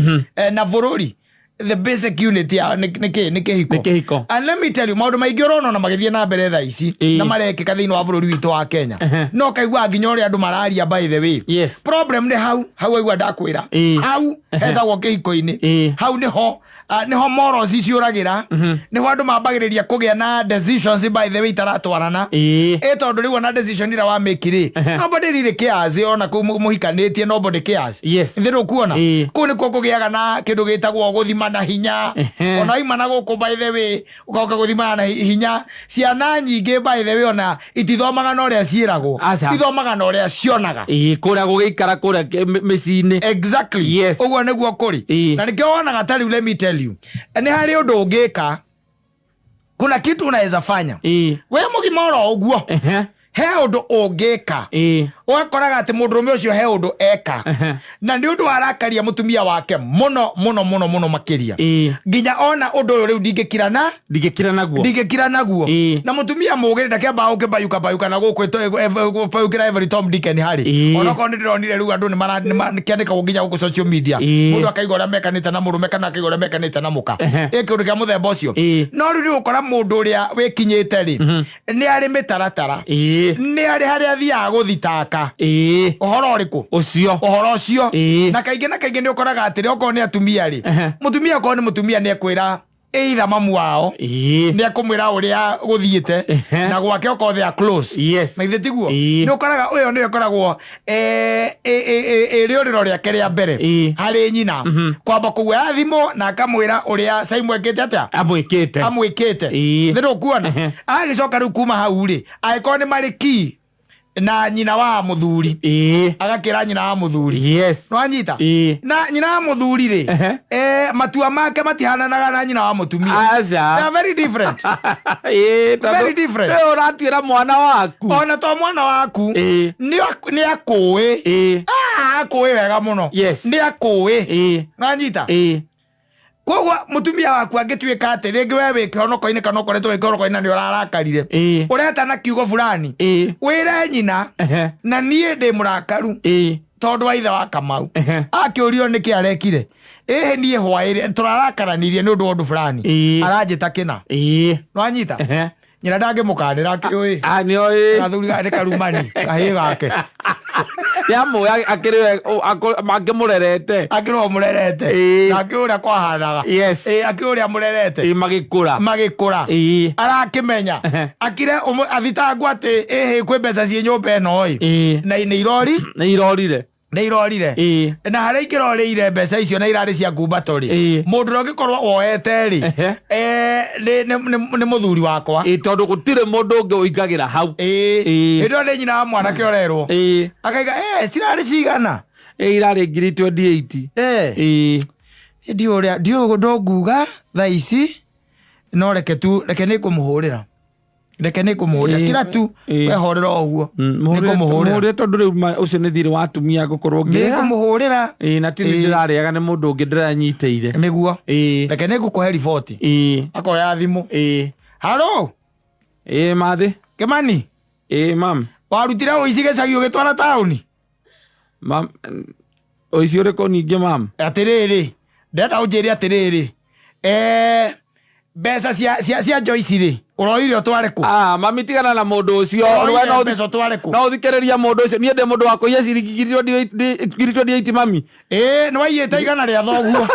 Na bũrũri, the basic unit ya nĩ kĩ? Nĩ kĩhiko. Nĩ kĩhiko. And let me tell you, maũndũ maingĩ ũrona ona magĩthiĩ na mbere thaa ici, na marekĩka thĩinĩ wa bũrũri witũ wa Kenya. No kaigua nginya ũrĩa andũ mararia by the way. Yes. Problem nĩ hau, hau waigua ndakwĩra. Hau hetagwo kĩhiko-inĩ. Hau nĩho morals ciũragĩra. Nĩho andũ mambagĩrĩria kũgĩa na decisions by the way itaratwarana. Tondũ rĩu ona decision ĩrĩa wa make rĩ, nobody really cares, ona kũu mũhikanĩtie, nobody cares. Yes. Ithĩ ndũkuona? Kũu nĩkuo kũgĩaga na kĩndũ gĩtagwo gũthima na hinya. Ona waima na gũkũ by the way, ũgoka gũthimana na hinya. Ciana nyingĩ by the way ona itithomaga na ũrĩa ciĩragwo. Aca. Ithomaga na ũrĩa cionaga. Kũrĩa gũgĩikara kũrĩa mĩciĩ-inĩ. Exactly. Yes. Ũguo nĩguo kũrĩ. Na nĩkĩo wonaga ta rĩu, let me tell you, nĩ harĩ ũndũ ũngĩka, kuna kitu unaweza fanya. We mũgima oro ũguo. He ũndũ ũngĩka. Ũgakoraga atĩ mũndũrũme ũcio he ũndũ eka. Na nĩ ũndũ warakaria mũtumia wake mũno, mũno, mũno, mũno makĩria. Nginya ona ũndũ ũyũ rĩu ndingĩkira na? Ndingĩkira naguo. Ndingĩkira naguo. Na mũtumia mũgĩ ndakĩambaga gũkĩmbayuka bayuka na gũkũ gũbayũkĩra every Tom, Dick and Harry. Onokorwo nĩ ndĩronire rĩu andũ nĩ kĩandĩkagwo nginya gũkũ social media. Mũndũ akaigua ũrĩa mekanĩte na mũrũme kana akaigua ũrĩa mekanĩte na mũka. Ĩ kĩũndũ kĩa mũthemba ũcio. No rĩu nĩ ũgũkora mũndũ ũrĩa wĩkinyĩte rĩ, nĩ arĩ mĩtaratara. Nĩ arĩ harĩa athiaga gũthitaka. Ũhoro ũrĩkũ? Ũcio. Ũhoro ũcio. Na kaingĩ na kaingĩ nĩ ũkoraga atĩrĩ, okorwo nĩ atumia rĩ, mũtumia okorwo nĩ mũtumia nĩ ekwĩra either mamu wao, nĩ ekũmwĩra ũrĩa gũthiĩte, na gwake okorwo they are close. Yes. Na ithe tiguo? Nĩ ũkoraga ũyũ nĩwe ĩkoragwo, rĩũrĩro rĩake rĩa mbere harĩ nyina. Kwamba kũguoya thimũ na akamwĩra ũrĩa Simon ekĩte atĩa? Amwĩkĩte. Amwĩkĩte. Nĩ ndũkuona? Agĩcoka rĩu kuma hau rĩ, angĩkorwo nĩ marĩ key na nyina wa mũthuri, agakĩra nyina wa mũthuri. Yes. Nĩwanyita? Na nyina wa mũthuri rĩ, matua make matihananaga na nyina wa mũtumia. Aca. They are very different. Tondũ Very different. Rĩu ũratuĩra mwana waku. Ona to mwana waku. Nĩ akũĩ. Akũĩ wega mũno. Yes. Nĩ akũĩ. Nĩwanyita? Koguo mũtumia waku angĩtuĩka atĩ rĩngĩ we wĩ kĩhonoko-inĩ kana ũkoretwo wĩ kĩhonoko-inĩ na nĩ ũrarakarire, ũreta na kiugo fulani, wĩre nyina, na niĩ ndĩ mũrakaru tondũ wa ithe wa Kamau. Akĩũrio nĩkĩ arekire, ĩhĩ niĩ hwaĩrĩ tũrarakaranirie nĩ ũndũ wa ũndũ fulani, aranjĩta kĩna. Nĩwanyita? Nyina ndangĩmũkanĩra akĩũĩ. Ah, nĩoĩ. Gathuri nĩ karumani kahĩĩ gake. Yamũĩ akĩrĩ akĩmũrerete. Akĩrĩ mũrerete. Na akĩũĩ ũrĩa kwahanaga. Yes. Ĩĩ, akĩũĩ ũrĩa mũrerete. Ĩĩ, magĩkũra. Magĩkũra. Arakĩmenya. Akire athitangwo atĩ ĩhĩ kwĩ mbeca ciĩ nyũmba ĩno ĩ. Na nĩ irori. Nĩ irorire. Nĩ irorire. Na harĩa ingĩrorĩire mbeca icio na irarĩ cia ngumbato rĩ, mũndũ ũrĩa ũngĩkorwo woete rĩ, nĩ mũthuri wakwa. Ĩĩ, tondũ gũtirĩ mũndũ ũngĩ ũingagĩra hau. Ĩĩ. Hĩndĩ ĩyo nĩ nyina wa mwanake ũrerwo. Akaiga, cirarĩ cigana? Ĩĩ, irarĩ ngiri 28. Ĩĩ. Ndiũĩ ũrĩa, ndiũĩ ũndũ nguga thaa ici, no reke tu, reke nĩ ngũmũhũrĩra. Reke nĩ ngũmũhũrĩra. Kira tu, wehorera o ũguo. Nĩ ngũmũhũrĩra. Mũhũrĩre tondũ rĩu ũcio nĩ thirĩ wa atumia ngũkorwo Nĩ ngĩrĩha. ngũmũhũrĩra. Ĩĩ, na ti niĩ ndĩrarĩaga nĩ mũndũ ũngĩ ndĩranyitĩire. Nĩguo. Reke nĩ ngũkũhe riboti. Akoya thimũ. Haro. Ĩĩ, mathĩ. Kĩmani. Ĩĩ, mam. Warutire ũici gĩcagi ũgĩtwara taũni? Mam, ũici ũrĩkũ ningĩ mam? Atĩrĩrĩ, ndĩrenda ũnjĩre atĩrĩrĩ, mbeca cia Joyce rĩ, ũroire ũtware kũ? Ah, mami tigana na mũndũ ũcio. Ũroire We no mbeca ũtware kũ? No ũthikĩrĩria mũndũ ũcio. Niĩ ndĩ mũndũ wa kũiya ciringi ngiri 28 mami. Ĩĩ, nĩ waiyĩte igana rĩa thoguo.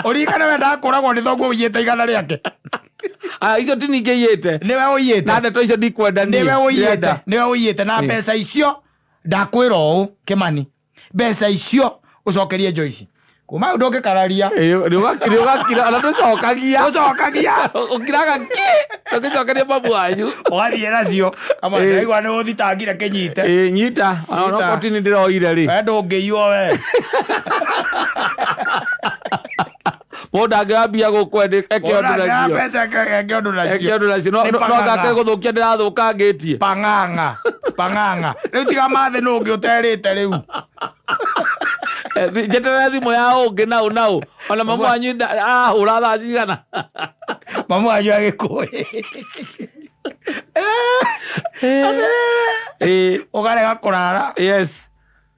Ũririkane wendaga kũragwo nĩ thoguo ũiyĩte igana rĩake. Ah, icio ti ningĩ iyĩte. Nĩwe ũiyĩte. Na ndeto icio ndikwenda niĩ. Nĩwe ũiyĩte. Ndĩrenda. Nĩwe ũiyĩte. Na mbeca icio ndakwĩra ũũ Kĩmani, mbeca icio ũcokerie Joyce. Kuma hau ndũngĩkararia. Ĩĩ, nĩ ũgakira, ona ndũcokagia. Ũcokagia. Ũkiraga kĩ? Ndũngĩcokeria mamu wanyu. Ũgathiĩ nacio. Kama Ĩĩ. ndaigua nĩ ũthitangire kĩnyite. Ĩĩ, nyita. Ona Nyita. onokorwo ti nĩ ndĩroire rĩ. We ndũngĩiywo we. Mũndũ angĩoya mbia gũkũ eke ũndũ nacio. Mbeca eke ũndũ nacio. Eke ũndũ nacio. Nĩ No pang'ang'a. ngake gũthũkia ndĩrathũkangĩtie. Pang'ang'a. Pang'ang'a. Rĩu tiga mathĩ nũ ũngĩ ũterĩte rĩu. Njeterere thimũ ya ũngĩ nau nau. Ona mamu wanyu arahũra thaa cigana. Mamu wanyu agĩkũĩ. Ĩĩ. Ũkarega kũrara. Yes.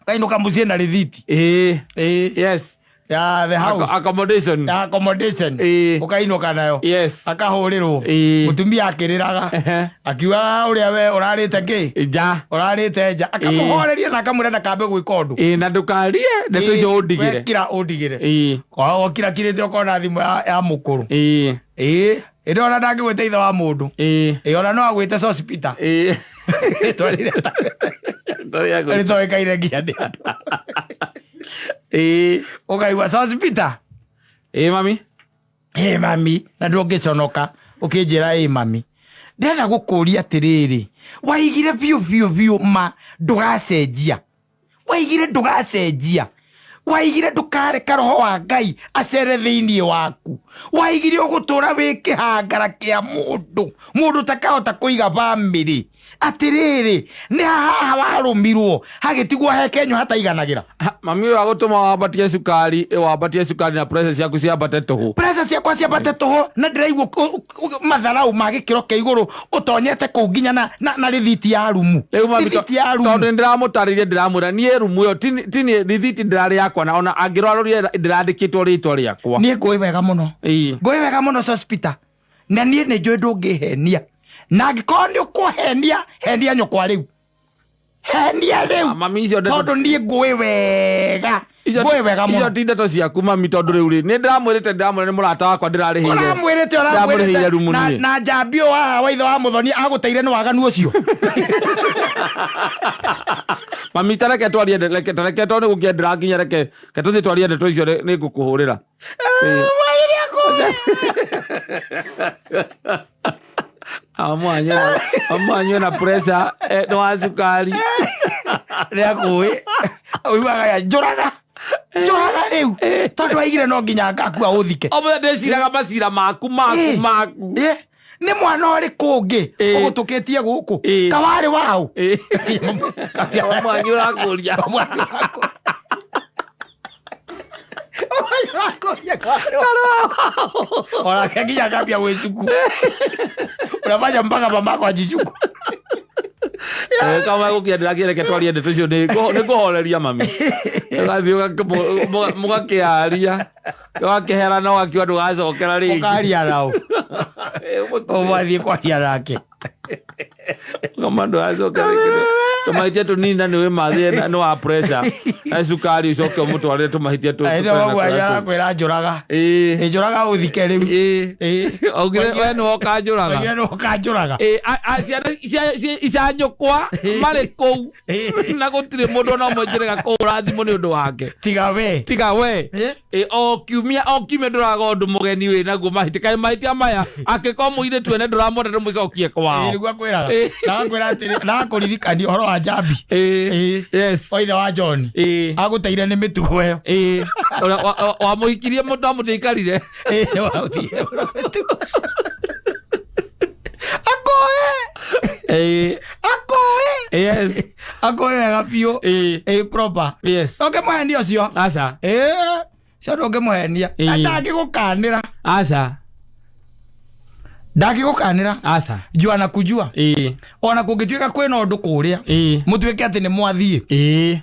Ũkainũka mũciĩ na rĩthiti. Ĩĩ. Ĩĩ. Yes. Ya the house. Accommodation. Ya accommodation. Ĩĩ. Ũkainũka nayo. Yes. Akahũrĩrwo. Ĩĩ. Mũtumia akĩrĩraga. Akiugaga ũrĩa we ũrarĩte kĩ? Nja. Ũrarĩte nja. Akamũhoreria na akamwĩra ndakambe gwĩka ũndũ. Ĩĩ, na ndũkarie ndeto icio ũndigĩre. Wekira ũndigĩre. Ĩĩ. Okira kirĩte ũkona thimũ ya mũkũrũ. Ĩĩ. Ĩĩ. Ĩndĩ ona ndangĩgwĩta ithe wa mũndũ. Ĩĩ. Ĩĩ, ona no agwĩte Sospeter. Ĩĩ. Rĩtwa rĩrĩa rĩtoĩkaine nginya nĩ andũ. Ĩĩ. Ũkaigua Sospeter. Ĩĩ mami. Ĩĩ mami, na ndũngĩconoka ũkĩnjĩra ĩĩ mami. Ndĩrenda gũkũria atĩrĩrĩ, waigire biũ biũ biũ ma ndũgacenjia. Waigire ndũgacenjia. Waigire ndũkareka roho wa Ngai acere thĩinĩ waku. Waigire ũgũtũra wĩ kĩhangara kĩa mũndũ, mũndũ ũtakahota kũiga bamĩrĩ. Atĩrĩrĩ, nĩ haha warũmirwo hagĩtigwo he kenyũ hataiganagĩra. Ha, mami ũyũ agũtũma wambatie cukari, wambatie cukari na pressure ciaku ciambate tũhũ. Pressure ciakwa ciambate tũhũ na ndĩraigua matharau ma gĩkĩro kĩa igũrũ ũtonyete kũu nginya na rĩthiti ya rumu. Rĩu mami, Rĩthiti ya rumu. tondũ nĩndĩramũtarĩria ndĩramwĩra niĩ rumu ĩyo ti niĩ rĩthiti ndĩrarĩ yakwa na ona angĩrora ndĩrandĩkĩtwo rĩtwa rĩakwa. Niĩ ngũĩ wega mũno. Ĩĩ. Ngũĩ wega mũno Sospeter. Na niĩ nĩ njũĩ ndũngĩhenia. Na angĩkorwo nĩ ũkũhenia, henia nyũkwa rĩu. Henia rĩu. Ah, mami, icio ndeto- Tondũ niĩ ngũĩ wega. Icio- Ngũĩ wega icio mũno. ti ndeto ciaku mami tondũ rĩu rĩ nĩ ndĩramwĩrĩte ndĩramwĩra nĩ mũrata wakwa ndĩrarĩhĩire. Ũramwĩrĩte, Ndĩramũrĩhĩire ũramwĩrĩte. rumu Na- niĩ. na njambi ũyũ haha wa ithe wa Mũthoni agũteire nĩ waganu ũcio. Mami, ta reke twarie reke ta reke tondũ nĩ gũkĩa ndĩrakinya reke reke tũthiĩ twarie ndeto icio nĩ ngũkũhũrĩra. Amwanyue na pressure nĩ wa cukari. Nĩakũĩ. Ũiguaga ya, njũraga. Njũraga rĩu. Tondũ waigire no nginya ngakua ũthike. O mũthenya ndĩciraga macira maku maku maku. Nĩ mwana ũrĩkũ ũngĩ ũgũtũkĩtie gũkũ? Kawarĩ waũ? Mwanyu ũrakũria. Mwanyu ũrakũria. Mwanyu ũrakũria kawarĩ waũ. Onake nginya akambia gwĩcuku. Unafanya mpaka mamako ajichuku. Kama gũkia ndĩrakĩreke twarie ndeto icio nĩ ngũhoreria mami. Ũgathiĩ mũgakĩaria ũgakĩherana ũgakiuga ndũgacokera rĩngĩ. Ũkaria nao. Ũmathiĩ kwaria nake. Kama ndũgacokera rĩngĩ. Tũmahĩtia tũnini na nĩ wĩ mathĩ nĩ wa pressure na cukari ũcoke ũmũtwarĩre tũmahĩtia Ĩno mamu wanyu arakwĩra njũraga. Ĩĩ. Njũraga ũthike rĩu. Ĩĩ. Ĩĩ. Augire we nĩwe ũkanjũraga. Oigire nĩwe ũkanjũraga. Ĩĩ, ciana ica nyũkwa marĩ kũu na gũtirĩ mũndũ ona ũmwe njĩrĩga kũhũra thimũ nĩ ũndũ wake. Tiga we. Tiga we. Ĩ? Ĩ, o kiumia ndũraga ũndũ mũgeni wĩ naguo mahĩtia kaĩ mahĩtia maya angĩkorwo mũirĩtu ene ndũramwenda ndũmũcokie kwao. Ĩĩ, nĩguo akwĩraga. Ĩĩ. Na agakwĩra atĩrĩ, na agakũririkania ũhoro wa Njambi. Ĩĩ. Ĩĩ. Yes. Wa ithe wa John. Ĩĩ. Agũteire nĩ mĩtugo ĩyo. Ĩĩ. Ũrĩa wamũhikirie mũndũ amũtiaikarire. Ĩĩ, nĩ wagũteire mĩtugo. Akũĩ. Ĩĩ. Akũĩ. Yes. Akũĩ wega biũ. Ĩĩ. Ĩĩ, proper. Yes. Ndũngĩmũhenia ũcio. Aca. Ĩĩ, ũcio ndũngĩmũhenia. Ĩĩ. Na ndangĩgũkanĩra. Aca. Ndangĩgũkanĩra. Aca. Jua na kujua. Ĩĩ. Ona kũngĩtuĩka kwĩna ũndũ kũrĩa. Ĩĩ. Mũtuĩke atĩ nĩ mwathiĩ. Ĩĩ.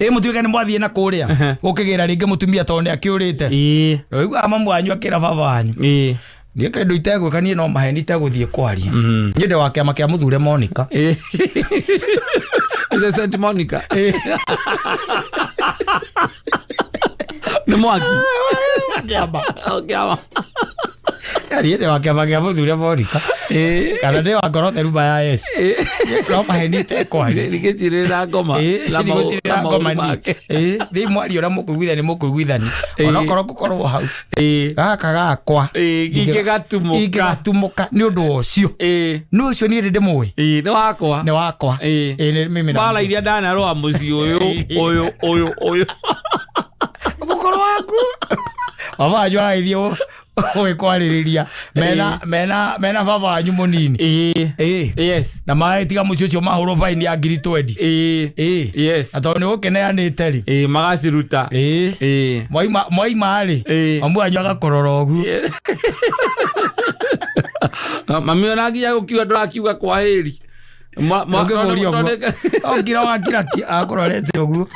Ĩ mũtuĩke nĩ mwathiĩ na kũrĩa. Gũkĩgĩra rĩngĩ mũtumia tondũ nĩ akĩũrĩte. Ĩĩ. Ũiguaga mamu wanyu akĩra baba wanyu. Ĩĩ. Niĩ kĩndũ itegwĩka niĩ no maheni itegũthiĩ kwaria. Niĩ ndĩ wa kĩama kĩa mũthure Monica. Ĩĩ. Icio Saint Monica. Nĩ mwaki. Kĩama. O kĩama. Niĩ ndĩ wa kĩama kĩa mũthure Monica. Ĩĩ. Kana ndĩ wa ngoro theru ma ya Yesu. No maheni itekwaria. Ndigĩcirĩra ngoma. Ĩĩ, Na ndigũcirĩra maũru ngoma niĩ. make. Ĩĩ, thiĩ mwarie ũrĩa mũkũiguithania mũkũiguithania. Ĩĩ. Onokorwo ngũkorwo hau. Ĩĩ. Gaka gakwa. Ĩĩ, ingĩgatumũka. Ingĩgatumũka nĩ ũndũ wa ũcio. Ĩĩ. Nĩ ũcio niĩ ndĩ ndĩmũĩ. Ĩĩ, nĩ wakwa. Nĩ wakwa. Ĩĩ. Ĩĩ, nĩ mimi na Mbara iria ndanarũa mũciĩ ũyũ ũyũ ũyũ ũyũ. Mũkũrũ waku. Baba wanyu aragĩthiĩ gũgĩkwarĩrĩria mena mena mena baba wanyu mũnini. Ĩĩ. Ĩĩ. Yes. Na magĩtiga mũciĩ ũcio mahũrwo baini ya ngiri twendi. Ĩĩ. Ĩĩ. Yes. Na tondũ nĩ gũkĩneanĩte rĩ. Ĩĩ, magaciruta. Ĩĩ. Ĩĩ. Mwaima rĩ. Ĩĩ. Mamu wanyu agakũrora ũguo. Mami ona nginya gũkiuga ndũrakiuga kwa hĩri. Ũngĩmũria ũguo. Okira wakira akũrorete ũguo.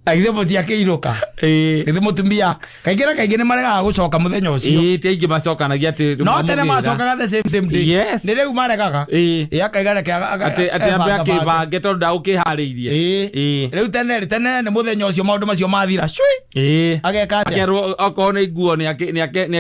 Agithĩ mũtiakĩinũka. Ĩĩ. Githĩ mũtumia kaingĩ na kaingĩ nĩ maregaga gũcoka mũthenya ũcio. Ĩĩ, ti aingĩ macokanagia atĩ No tene mamũgĩra. macokaga the same same day. Yes. Nĩ rĩu maregaga. Ĩĩ. Ĩĩ akaiga reke Atĩ ambe ebangabange. akĩbange tondũ ndagũkĩharĩirie. Ĩĩ. Ĩĩ. Rĩu tene tene nĩ mũthenya ũcio maũndũ macio mathira. Cui. Ĩĩ. Ageka atĩa? Akerwo okorwo nĩ nguo nĩ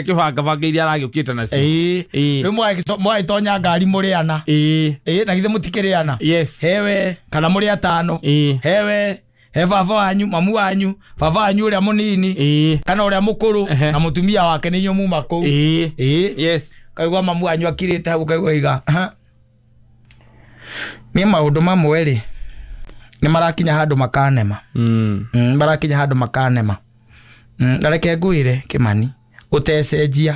akĩbangabanga iria aragĩũkĩte nacio. Ĩĩ. Ĩĩ. Rĩu mũgagĩtonya ngari mũrĩ ana. Ĩĩ. Ĩĩ na githĩ mũtikĩrĩ ana. Yes. Hewe kana mũrĩ atano. Ĩĩ. Hewe he baba wanyu mamu wanyu baba wanyu ũrĩa mũnini Ĩĩ. kana ũrĩa mũkũrũ Ehe. na mũtumia wake nĩ inyuĩ muma kũu. Ĩĩ. Ĩĩ. Yes. Kaigua mamu wanyu akirĩte hau kaigua iga. Niĩ maũndũ mamwe rĩ nĩ marakinya handũ makanema. Marakinya handũ makanema. Na reke ngwĩre Kĩmani ũtecenjia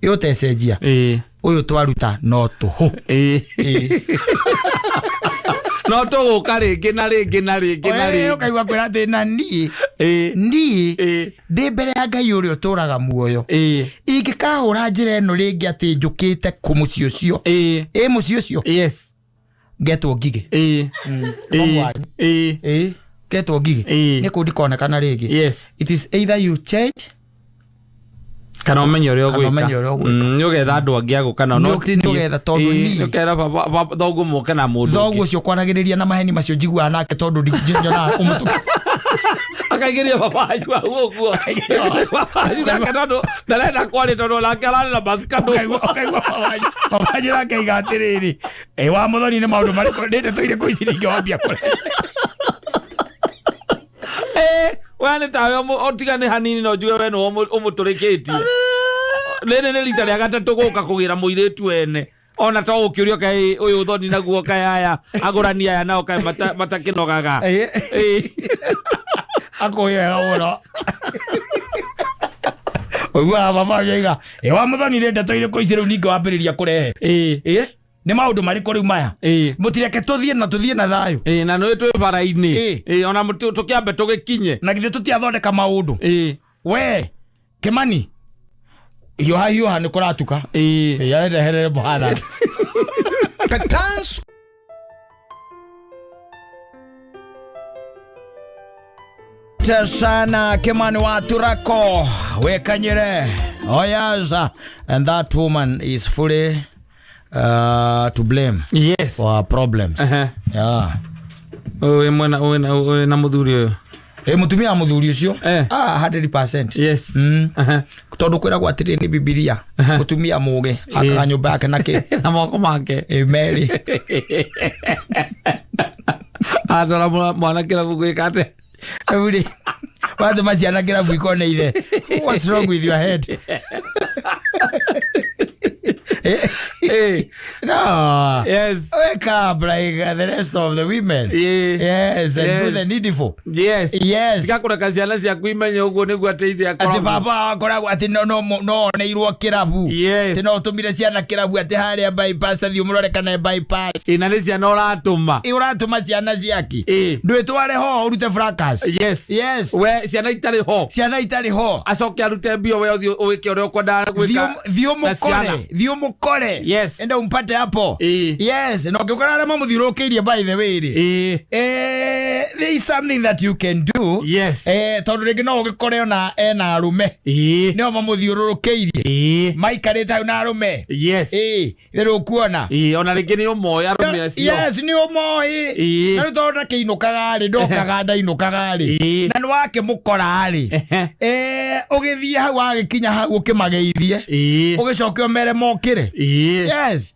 ĩ ũtecenjia Ĩĩ. ũyũ twaruta no tũhũ. Ĩĩ. Ĩĩ. No tũgũka rĩngĩ na rĩngĩ na rĩngĩ na Ĩĩ, rĩngĩ. ũkaigua kwĩra atĩ na niĩ Ĩĩ. niĩ Ĩĩ. ndĩ mbere ya Ngai ũrĩa ũtũraga muoyo Ĩĩ. ingĩkahũra njĩra ĩno rĩngĩ atĩ njũkĩte kũ mũciĩ ũcio Ĩĩ. ĩ mũciĩ ũcio Yes. ngetwo ngigĩ. Ĩĩ. Mamu wanyu. Ĩĩ. Ĩĩ ngetwo ngigĩ Ĩĩ. nĩ kũu ndikonekana rĩngĩ. Yes. It is either you change Kana ũmenye ũrĩa Kana ũmenye ũrĩa ũgwĩka. ũgwĩka. Nĩ ũgetha andũ angĩ a gũka nao. No ti Nĩ niĩ. ũgetha tondũ Ĩĩ, niĩ. nĩ ũkera baba thoguo moke na mũndũ Thoguo ũngĩ. ũcio kwaragĩrĩria na maheni macio njiguaga nake tondũ ndinyonaga kũmũtũka. Akaingĩria baba wanyu hau ũguo. Baba wanyu nake tondũ ndarenda kwaria tondũ onake ararĩ na masikano. Ũkaigua baba wanyu nake aiga atĩrĩrĩ ĩ wa mũthoni nĩ maũndũ marĩkũ nĩ ndeto irĩkũ ici ningĩ wambia kũrehe. Ĩĩ, we nĩ tawe ũtiga nĩ hanini no njuge we nĩwe ũmũtũrĩkĩtie. Rĩrĩ nĩ rita rĩa gatatũ gũka kũgĩra mũirĩtu ene. Ona to ũkĩũrio kaĩ ũyũ thoni naguo kaĩ aya agũrani aya nao kaĩ matakĩnogaga. Ĩĩ. Ĩĩ. Akũĩ wega mũno. Ũiguaga baba wanyu aiga ĩ wa mũthoni nĩ ndeto irĩkũ ici rĩu ningĩ wambĩrĩria kũrehe. Ĩĩ. Ĩĩ nĩ maũndũ marĩkũ rĩu maya. Ĩĩ. Mũtireke tũthiĩ na tũthiĩ na thayũ. Ĩĩ, na nĩ twĩ bara-inĩ. Ĩĩ. Ĩĩ, ona tũkĩambe tũgĩkinye. Na githĩ tũtiathondeka maũndũ. Ĩĩ. We Kĩmani hiũha hiũha nĩ kũratuka. Ĩĩ. Ĩĩ arehere mũharatĩ. Katans Asante sana Kimani wa Turako Wekanyire. Oh yes, and that woman is fully to blame for her problems. Yeah. Wĩ mwena wĩ na mũthuri ũyũ. Ĩ mutumia wa muthuri ucio. Ah, 100%. Tondu kwiragwo atĩrĩ nĩ Bibilia, mutumia mũgĩ akaga nyũmba yake na kĩ? Na moko make. Ĩ merĩ. Atwara mwana kĩrabu gwĩka atĩa? Rĩu rĩ, watũma ciana kĩrabu ikone ithe, what's wrong with your head? No. Wake up like the rest of the women. Yes, and do the needful. Yes. Tiga ciana ciaku imenye ũguo nĩguo atĩ ithe Atĩ akoragwo. Baba akoragwo atĩ no oneirwo kĩrabu. Atĩ no ũtũmire ciana kĩrabu atĩ harĩa bypass, athiĩ ũmũrore kana bypass. Ĩ, na nĩ ciana ũratũma. Ĩ, ũratũma ciana ciaki. Ndwĩtware ho ũrute fracas. Yes. We ciana itarĩ ho. Ciana itarĩ ho. Acoke arute mbio, we ũthiĩ ũwĩke ũrĩa ũkwendaga gwĩka Thiĩ na ciana. ũmũkore, thiĩ ũmũkore. Enda umpate hapo. Yes, na ũngĩkora arĩa mamũthiũrũrũkĩirie, by the way rĩ, there is something that you can do. Tondũ rĩngĩ no ũgĩkore ona ena arũme nĩo mamũthiũrũrũkĩirie, maikarĩte hau na arũme. Rĩrĩ ũkuona. Ĩ, ona rĩngĩ nĩ ũmoĩ arũme acio. Yes, nĩ ũmoĩ. Na rĩu tondũ ndakĩinũkaga rĩ, ndokaga, ndainũkaga rĩ, na nĩ wakĩmũkora rĩ, ũgĩthiĩ hau, wagĩkinya hau ũkĩmageithie, ũgĩcoke ũmere mokĩre. Yes.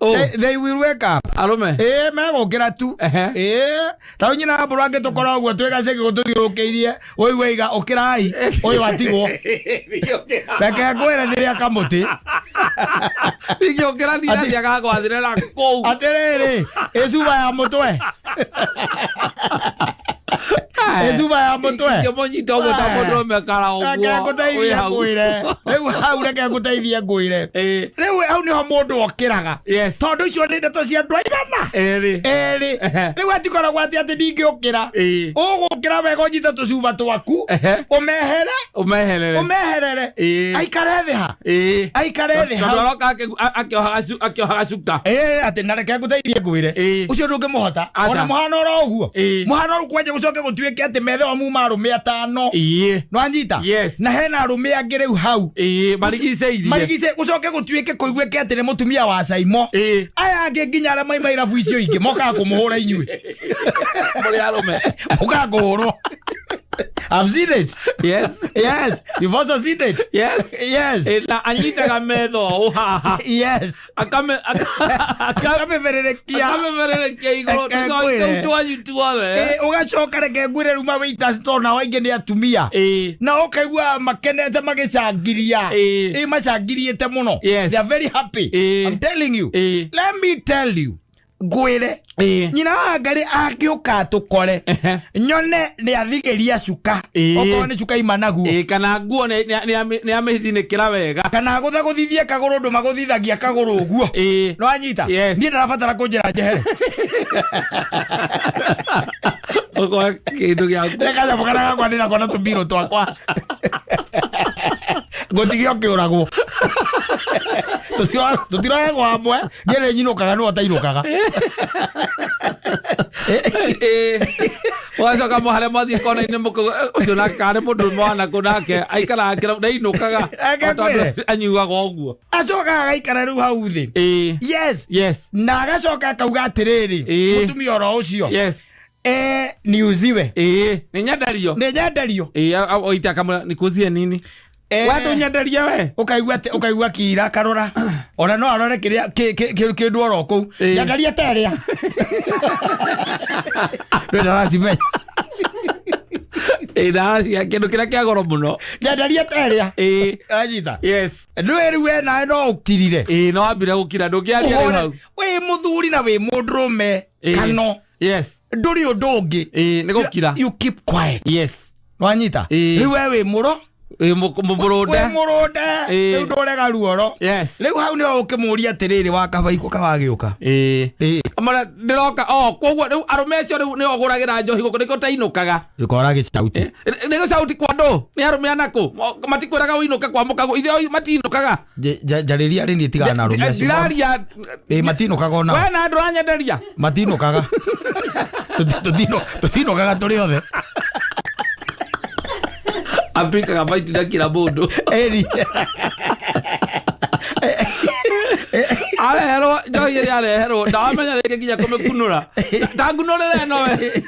Oh. They will wake up. Arũme. Ĩ, megũkĩra tu. Ĩ, tarĩu nyina wa mbũrũ angĩtũkora ũguo twĩ gacĩgĩ gũtũthiũrũrũkĩirie, ũigue iga ũkĩrai ũyũ atigwo, reke ngwĩre nĩ rĩa kamũtĩ. Ingĩũkĩra ndathiaga gwathĩre na kũu. Atĩrĩrĩ, ĩ cuba ya mũtwe, ĩ cuba ya mũtwe. Ingĩmũnyita ũguo ta mũndũrũme kara ũguo. Reke ngũteithie Wĩ hau. ngwĩre, rĩu hau reke ngũteithie ngwĩre, rĩu hau nĩho mũndũ okĩraga. Tondũ icio nĩ ndeto cia andũ aigana? Erĩ. Erĩ. Rĩu atikoragwo atĩ ndingĩũkĩra. Ũgũkĩra wega, ũnyite tũcuba twaku, ũmehere. Ũmeherere. Ũmeherere. Aikare thĩ ha, aikare thĩ Tondũ hau. aroka akĩohaga cuka. Ĩ, atĩ na reke ngũteithie ngwĩre, ũcio ndũngĩmũhota. Aca. Ona mũhano oro ũguo. Mũhano rĩu kwanja gũcoke gũtuĩke atĩ methe wa muma arũme atano. Nĩwanyita? Yes. Na hena arũme angĩ rĩu hau. Marigicĩirie. Marigice, gũcoke gũtuĩke kũiguĩke atĩ nĩ mũtumia wa Saimo. Aya angĩ nginya arĩa maima irabu icio ingĩ mokaga kũmũhũra inyuĩ. Mũrĩ arũme. Mokaga kũhũrwo. I've seen it. Yes, you've also seen it. Yes. Yes. Ĩ, na anyitaga metho ũũ haha. Akamebererekia. Akamebererekia igũrũ. Reke ngwĩre. Tũu twanyu tuothe. Ĩ, ũgacoka reke ngwĩre, rĩu mawaiters tondũ nao aingĩ nĩ atumia, na ũkaigua makenete magĩcangiria. Ĩ, macangiriĩte mũno. They are very happy. I'm telling you. Let me tell you, ngwĩre, nyina wa Ngarĩ angĩũka tũkore, nyone nĩ athigĩria cuka, okorwo nĩ cuka ima naguo, Ĩ, kana nguo nĩ amĩthinĩkĩra wega. Kana agũthagũthithie kagũrũ, ndũ magũthithagia kagũrũ ũguo. Nĩwanyita? Niĩ ndarabatara kũnjĩra njehere. Ũkoe kĩndũ gĩaku. Kanyamũ karĩa gakwa ndĩnako na tũmbirũ twakwa, ngũtige ũkĩũragwo. Tũtiroyagwo hamwe, niĩ nĩ nyinũkaga nĩwe ũtainũkaga. Ũgacoka harĩa mwathiĩ kona-inĩ mũkauga, "Eh, ũcio nake karĩ mũndũrũme wanakũ nake aikaraga kĩrabu ndainũkaga." Reke ngwĩre. Tondũ anyuaga ũguo. Acokaga agaikara rĩu hau thĩ. Yes. Na agacoka akauga atĩrĩrĩ, mũtumia oro ũcio, niuziwe. Nĩ nyenderio. Nĩ nyenderio. Oite akamwĩra nikuzie nini? We ndũnyenderie we. Ũkaigua ũkaigua kira karora, ona no arore kĩrĩa kĩndũ oro kũu. Nyenderia ta ĩrĩa ndĩ ndaracimenya. Ĩ, ndacia kĩndũ kĩrĩa kĩa goro mũno. Nyenderia ta ĩrĩa. Anyita. Ndũĩ rĩu we nawe no ũkirire. Ĩ, no wambire gũkira, ndũngĩaria rĩu hau. Wĩ mũthuri na wĩ mũndũrũme kano ndũrĩ ũndũ ũngĩ. Ĩ, nĩ gũkira. You keep quiet. Nwanyita? Rĩu we wĩ mũro. Ĩ, mũrũnde. Wĩ mũrũnde. Ĩ. Rĩu ndũrega ruoro. Yes. Rĩu hau nĩho ũkĩmũria atĩrĩrĩ wa kabaikũ kawagĩũka. Ĩ. Ĩ. Mara ndĩroka o koguo rĩu arũme acio rĩu nĩo ũgũragĩra njohi gũkũ nĩkĩo ũtainũkaga. Rĩkora gĩcauti. Nĩ gĩcauti kwa ndũ nĩ arũme anakũ matikwĩraga ũinũke kwa mũkaguo ithe matinũkaga. Njarĩria rĩ niĩ tigana na arũme acio. Ndiraria. Ĩ matinũkaga onao. We na ndũranyenderia. Matinũkaga. Tũtinũkaga tũrĩ othe. Ambikaga baiti na kila mũndũ. Ĩni. Areherwo njohi ĩrĩa areherwo ndawamenya rĩngĩ nginya kũmĩkunũra. Tangunũrĩre ĩno we.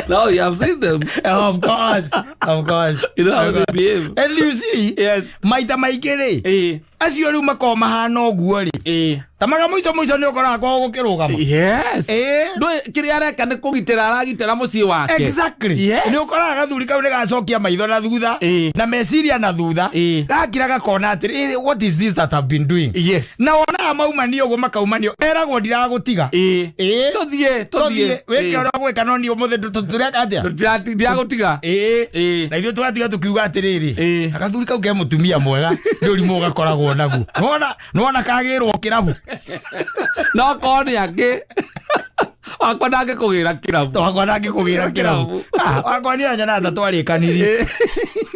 No, you have seen them. Of course. Of course. You know how Of they course. behave. And you see, Yes. maita maingĩ rĩ, Ĩ. acio rĩu makoragwo mahana ũguo rĩ, Ĩ. tamaga mũico mũico nĩ ũkoraga kwao gũkĩrũgama. Yes. Ĩ. Ndũĩ kĩrĩa areka nĩ kũgitĩra aragitĩra mũciĩ wake. Exactly. Yes. Nĩ ũkoraga gathuri kau nĩ gacokia maitho na thutha Ĩ. na meciria na thutha Ĩ. gakira gakona atĩrĩ "Eh, what is this that I've been doing?" Yes. Na wonaga maumanio ũguo makaumanio eragwo ndiragũtiga. Ĩ. Ĩ. Tũthiĩ, Tũthiĩ tũthiĩ. wĩke ũrĩa ũgwĩka no niĩ ũmũthĩ tũreka atĩa? Ndiragũtiga. Ĩ. Ĩ. Na ithuĩ tũgatiga tũkiuga atĩrĩrĩ Ĩ. na gathuri kau ke mũtumia mwega nĩ ũrimũ gakoragwo naguo. Nĩwona nĩwona kagĩrwo kĩrabu. No korwo nĩ angĩ. Wakwa ndangĩkũgĩra kĩrabu. Wakwa ndangĩkũgĩra kĩrabu. Ah, wakwa niĩ anyonaga ta twarĩkanirie.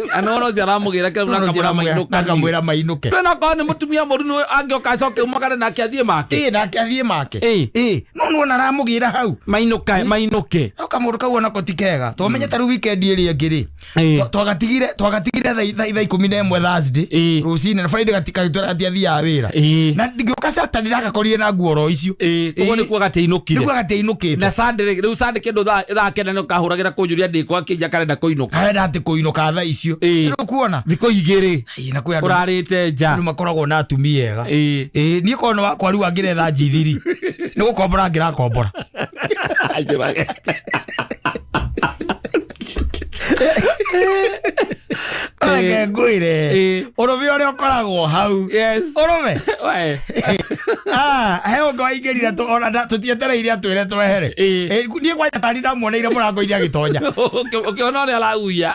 Na nĩwona ũcio aramũgĩra kĩrabu na akamwĩra mainũka. Akamwĩra mainũke. Ndũĩ no korwo nĩ mũtumia mũru nĩ angĩoka acoke umagare nake athiĩ make. Ĩ nake athiĩ make. Ĩ. Ĩ no nĩwona aramũgĩra hau. Mainũka mainũke. No kamũndũ kau onako ti kega. Twamenye ta rĩu weekend ĩrĩa ĩngĩ rĩ. Ĩ. Twagatigire thaa 11 Thursday. Ĩ. Rũcinĩ na Friday gagĩtwĩra gatiathiaga wĩra. Ĩ. Na ngĩũka Saturday ndagakorire na nguo oro icio. Ĩ. Koguo nĩ kuoga atĩ ainũkire. Nĩguo gatiainũkĩte. Na Sunday rĩ, rĩu Sunday kĩndũ thaa kenda nĩ ũkahũragĩra kũnjũria ndĩ kwa kĩnja karenda kũinũka. Karenda atĩ kũinũka thaa icio. Ĩ. Nĩ ũkuona? Thikũ igĩrĩ Ĩ, na kwĩ andũ ũrarĩte nja. andũ makoragwo na atumia ega. Ĩ. Ĩ, niĩ korwo nĩ wakwa rĩu angĩretha njithiri nĩ gũkombora ngĩrakombora. Reke ngwĩre Ĩ. ũrũme ũrĩa ũkoragwo hau Yes. ũrũme We. Ah, he ũngĩ waingĩrire ona tũtietereire atwĩre twehere. Ĩ. Ĩ, niĩ kwanja tani ndamuoneire mũrango-inĩ agĩtonya. Ũkĩona ũrĩa araguia.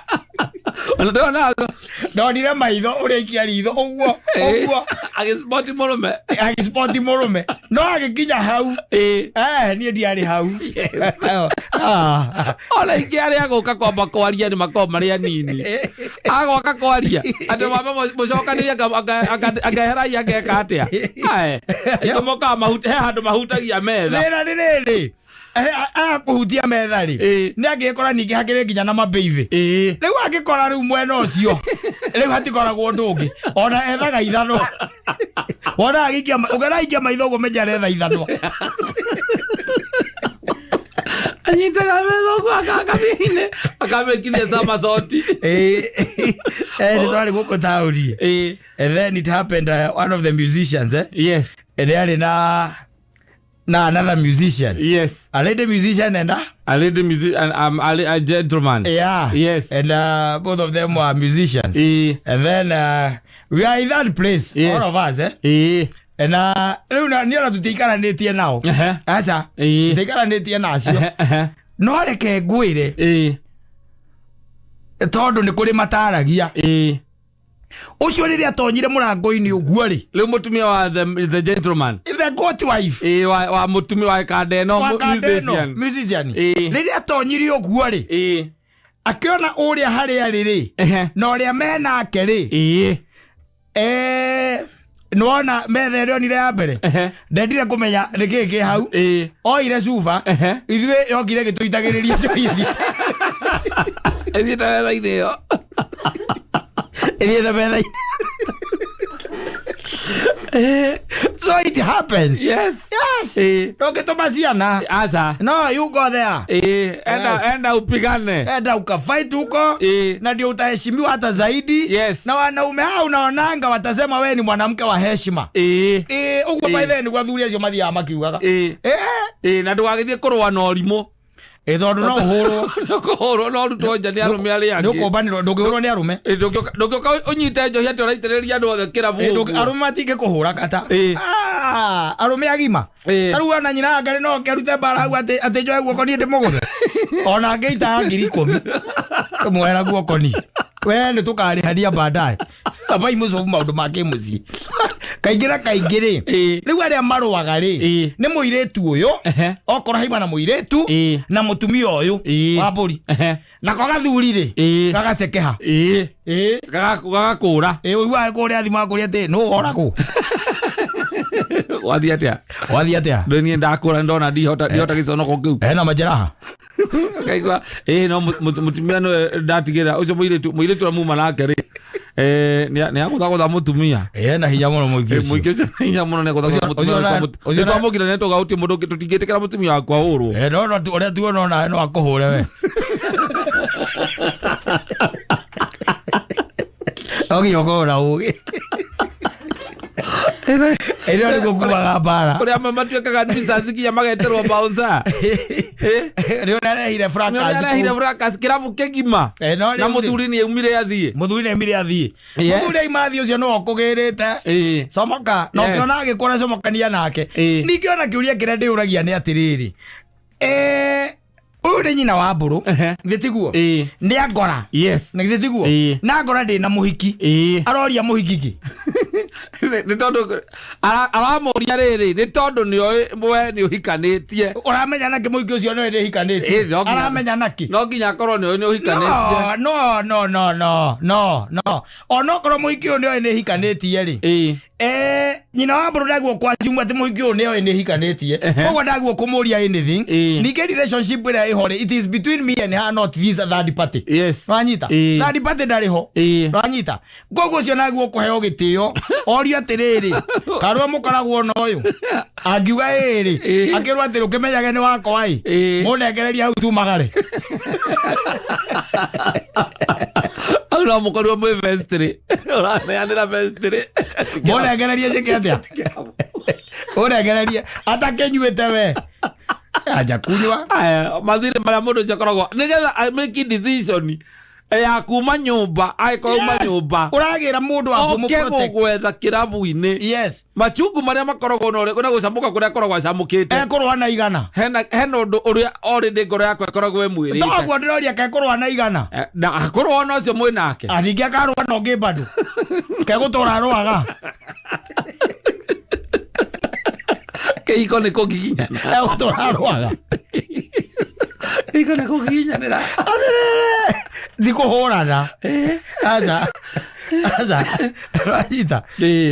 Ona ndĩrona Ndonire maitho ũrĩa aikia ritho ũguo ũguo agĩspoti mũrũme. agĩspoti mũrũme no agĩkinya hau. Ĩ. Eh, niĩ ndiarĩ hau. Ah. Ona ingĩ arĩa agũka kwamba kwaria nĩ makoragwo marĩ anini. Agoka kwaria atĩ wambe mũcokanĩrie akeheragia akeka atĩa. Ae. Aingĩ mokaga he handũ mahutagia metha. Thĩna nĩ rĩrĩ aya kũhutia metha rĩ Ĩ. nĩ angĩgĩkora ningĩ hakĩrĩ nginya na mabĩibĩ. Ĩ. Rĩu angĩkora rĩu mwena ũcio rĩu hatikoragwo ũndũ ũngĩ ona ethaga ithanwa. Wona agĩikia ũngĩona aikia maitho ũguo menya aretha ithanwa. Anyitaga metha ũguo akakathĩinĩ akamĩkithia samasoti. Ĩ, nĩ twarĩ gũkũ taũni. Ĩ. And then it happened one of the musicians Yes. and arĩ na another musician. Yes. A lady musician and A lady music and a gentleman. Yeah. Yes. And both of them were musicians. Ĩ. And then we are in that place, Yes. all of us, eh? Ĩ. And rĩu niĩ ona tũtiikaranĩtie nao. Ehe. Aca. Ĩ. Tũtiikaranĩtie nacio. Ehe, ehe. No reke ngwĩre Ĩ. tondũ nĩ kũrĩ mataragia. Ĩ. Ũcio rĩrĩa atonyire mũrango-inĩ ũguo rĩ. Rĩu mũtumia wa the gentleman. The goat wife. Ĩ, wa mũtumia wa kanda ĩno Wa kanda ĩno, musician. musician. Ĩ. Rĩrĩa atonyire ũguo rĩ. Ĩ. Akĩona ũrĩa harĩa arĩ rĩ. Ehe. Na ũrĩa menake rĩ. Ĩ. Nĩwona metha ĩrĩa onire ya mbere. Ehe. Ndendire kũmenya nĩ kĩĩ kĩ hau. Ĩ. Oire cuba. Ehe. Ithuĩ yokire ĩgĩtũitagĩrĩria njohi ĩthiĩte. Ĩthiĩte metha-inĩ ĩyo. Ĩthiĩte metha-inĩ. So it happens. Yes. Yes. Ĩ. Ndũngĩtũma ciana. Aca. No, you go there. Ĩ. Enda Yes. enda upigane. Enda ukafight huko. Ĩ. Na ndio utaheshimiwa hata zaidi. Yes. Na wanaume hao unaonanga watasema we ni mwanamke wa heshima. Ĩ. Ĩ, ũguo Ĩ. by the way nĩguo athuri acio mathiaga makiugaga. Ĩ. Ĩ. Ĩ, na ndũgagĩthiĩ kũrũa na ũrimũ. Ĩ, tondũ no ũhũrwo. Kũhũrwo no ũrutwo nja nĩ arũme arĩa Nĩ angĩ. ũkũmbanĩrwo ndũngĩhũrwo nĩ arũme. Ĩ, ndũngĩũka ũnyite njohi atĩ ũraitĩrĩria andũ othe kĩrabu Ĩ, ũguo. arũme matingĩkũhũra kata. Ĩ. Ah, arũme agima. Ĩ. Ta rĩu ona nyina ngarĩ no oke arute mbara hau atĩ njoe guoko niĩ ndĩmũgũthe. Ona angĩitaga 10,000. Tũmuoera guoko ni we nĩ tũkarĩhania baadaye. Ambai mũcobu maũndũ ma kĩmũciĩ kaingĩ na kaingĩ rĩ, rĩu arĩa marũaga rĩ, nĩ mũirĩtu ũyũ, okorwo haima na mũirĩtu na mũtumia ũyũ wa mbũri, nako gathuri rĩ, gagacekeha. Ĩĩ. Gagakũra. Ĩĩ, ũiguaga kũrĩa thimũ akũria atĩ nũ woragwo. Wathiĩ atĩa? Wathiĩ atĩa? Ndĩ niĩ ndakũra, ndona ndihota ndihota gĩconoko kĩu. Ena majeraha. Kaigua ĩĩ, no mũtumia nĩwe ndatigĩra ũcio mũirĩtu, mũirĩtu ũrĩa muma nake rĩ, nĩ agũthagũtha mũtumia. Ĩĩ, ena hinya mũno mũingĩ Eh, ũcio. Mũingĩ ũcio nĩ hinya mũno, nĩ agũthagũtha mũtumia. Ũcio Nĩ twamũgira, nĩ tũgautie mũndũ ũngĩ, tũtingĩtĩkĩra mũtumia wakwa ahũrwo. Ĩĩ, no ũrĩa tuona onawe no akũhũre we. No nginya ũkorwo na ũgĩ. Ĩrĩa nĩguo kumaga mbara. Kũrĩa amwe matuĩkaga nuisance nginya mageterwo bouncer. Rĩu nĩarehire Nĩ fracas ũrĩa arehire kũu. fracas kĩrabu kĩgima. Eh, no Na rĩu rĩ- mũthuri nĩ aumire athiĩ. Mũthuri nĩaumire athiĩ. Yes. Mũthuri aima athiĩ, ũcio nĩwe ũkũgĩrĩte. Comoka na ũkĩona agĩkũra, comokania nake. Ningĩ ona kĩũria kĩrĩa ndĩũragia nĩ atĩrĩrĩ, ũyũ nĩ nyina wa mbũrũ, githĩ tiguo? Ĩĩ. Nĩ angora. Na githĩ tiguo? Ĩĩ. Na angora ndĩ na mũhiki, aroria mũhiki kĩ? Nĩ tondũ aramũria rĩrĩ, nĩ tondũ nĩoĩ we nĩ ũhikanĩtie. Ũramenya nakĩ mũhiki ũcio nĩwe ndĩhikanĩtie? Ĩĩ, no nginya- Aramenya nakĩ? No nginya akorwo nĩoĩ nĩ ũhikanĩtie. No, no, no, no, no, no, onokorwo mũhiki ũyũ nĩoĩ nĩhikanĩtie rĩ, nyina wa mbũrũ ndaguo kwaciumwa atĩ mũhiki ũyũ nĩoĩ nĩhikanĩtie, koguo ndaguo kũmũria anything. Ningĩ relationship ĩrĩa ĩho rĩ, it is between me and her, not this third party. Wanyita? Third party ndarĩ ho. Wanyita? Koguo ũcio naguo kũheo gĩtĩo orio atĩrĩrĩ, karũa mũkoragwo na ũyũ angiuga ĩĩ rĩ, akĩrwo atĩrĩ, ũkĩmenyage nĩ wakwa ĩ, mũnengereria hau tumagare. Au no mũkorirwo mwĩ vestry, ũraneanĩra vestry. Mũnengererie njĩke atĩa? Ũnengererie atakĩnyuĩte we anja kunywa. Aya, mathirĩ marĩa mũndũ ũcio akoragwo nĩgetha make decision ya kuma nyũmba, angĩkorwo uma nyũmba, Ũragĩra mũndũ wa oke kũmũ-protect. gũgwetha kĩrabu-inĩ. Machungu marĩa makoragwo na ũrĩa na gũcamũka kũrĩa akoragwo acamũkĩte. Ekũrũa na igana. Hena ũndũ ũrĩa already ngoro yakwa ĩkoragwo ĩmwĩrĩte. Toguo ndĩroria, kekũrũa na igana. Na akorwo ona ũcio mwĩ nake. Ningĩ akarũa na ũngĩ bado kegũtũra arũaga. Kĩhiko nĩ kũgiginyana. Egũtũra arũaga. Kĩhiko nĩ kũgiginyanĩra. Atĩrĩrĩ, ndikũhũrana, aca aca, ranyita.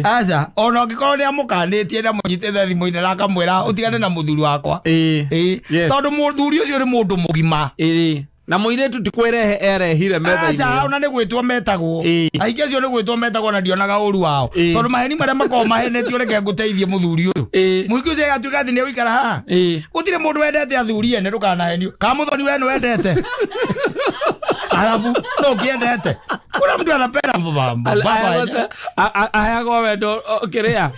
Aca, ona ũngĩkorwo nĩ amũkanĩtie na mũnyitĩte thimũ-inĩ na akamwĩra ũtigane na mũthuri wakwa. Ĩĩ. Tondũ mũthuri ũcio nĩ mũndũ mũgima. Ĩĩ. Na mũirĩtu ti kwĩrehe erehire metha-inĩ Aca, ĩyo. ona nĩ gwĩtwo metagwo. Aingĩ acio nĩ gwĩtwo metagwo, na ndionaga ũru wao, tondũ maheni marĩa makoragwo mahenetio, reke ngũteithie mũthuri ũyũ. Mũhiki ũcio agatuĩka atĩ nĩ ũikara haha. Gũtirĩ mũndũ wendete athuri ene, ndũkanahenio. Kana mũthoni we nĩ wendete arabu no ũkĩendete kuna mtu anapenda baba. Aheagwo wendo kĩrĩa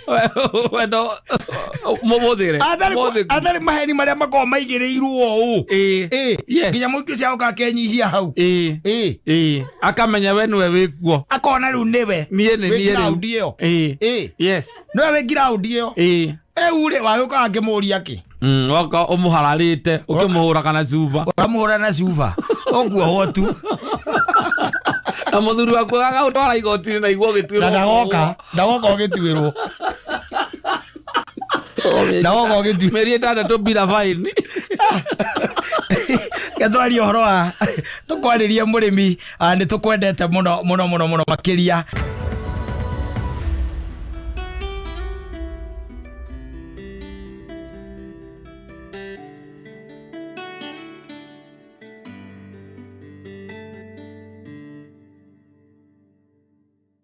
wendo mũbũthĩre. Atarĩ maheni marĩa makoragwo maigĩrĩirwo ũũ. Ĩĩ. Nginya mũhiki ũcio agoka akenyihia hau. Ĩĩ. Ĩĩ. Akamenya we nĩwe wĩkuo. Akona rĩu nĩwe niĩ nĩ wĩ niĩ rĩu. ground ĩyo. Ĩĩ. Nĩwe wĩ ground ĩyo. Rĩu rĩ, wagĩũka akĩmũria kĩ? Woka ũmũhararĩte ũkĩmũhũraga na cuba. Ũramũhũra na cuba, ũkuohwo tu. Na mũthuri waku agagũtwara igoti-inĩ na igua Na ũgĩtuĩrwo. Ndagoka ũgĩtuĩrwo, ndagoka ũgĩtuĩrwo. Mĩeri 6 bila faini. Getwaria ũhoro wa tũkwarĩrie mũrĩmi, nĩ tũkwendete mũno mũno mũno mũno makĩria.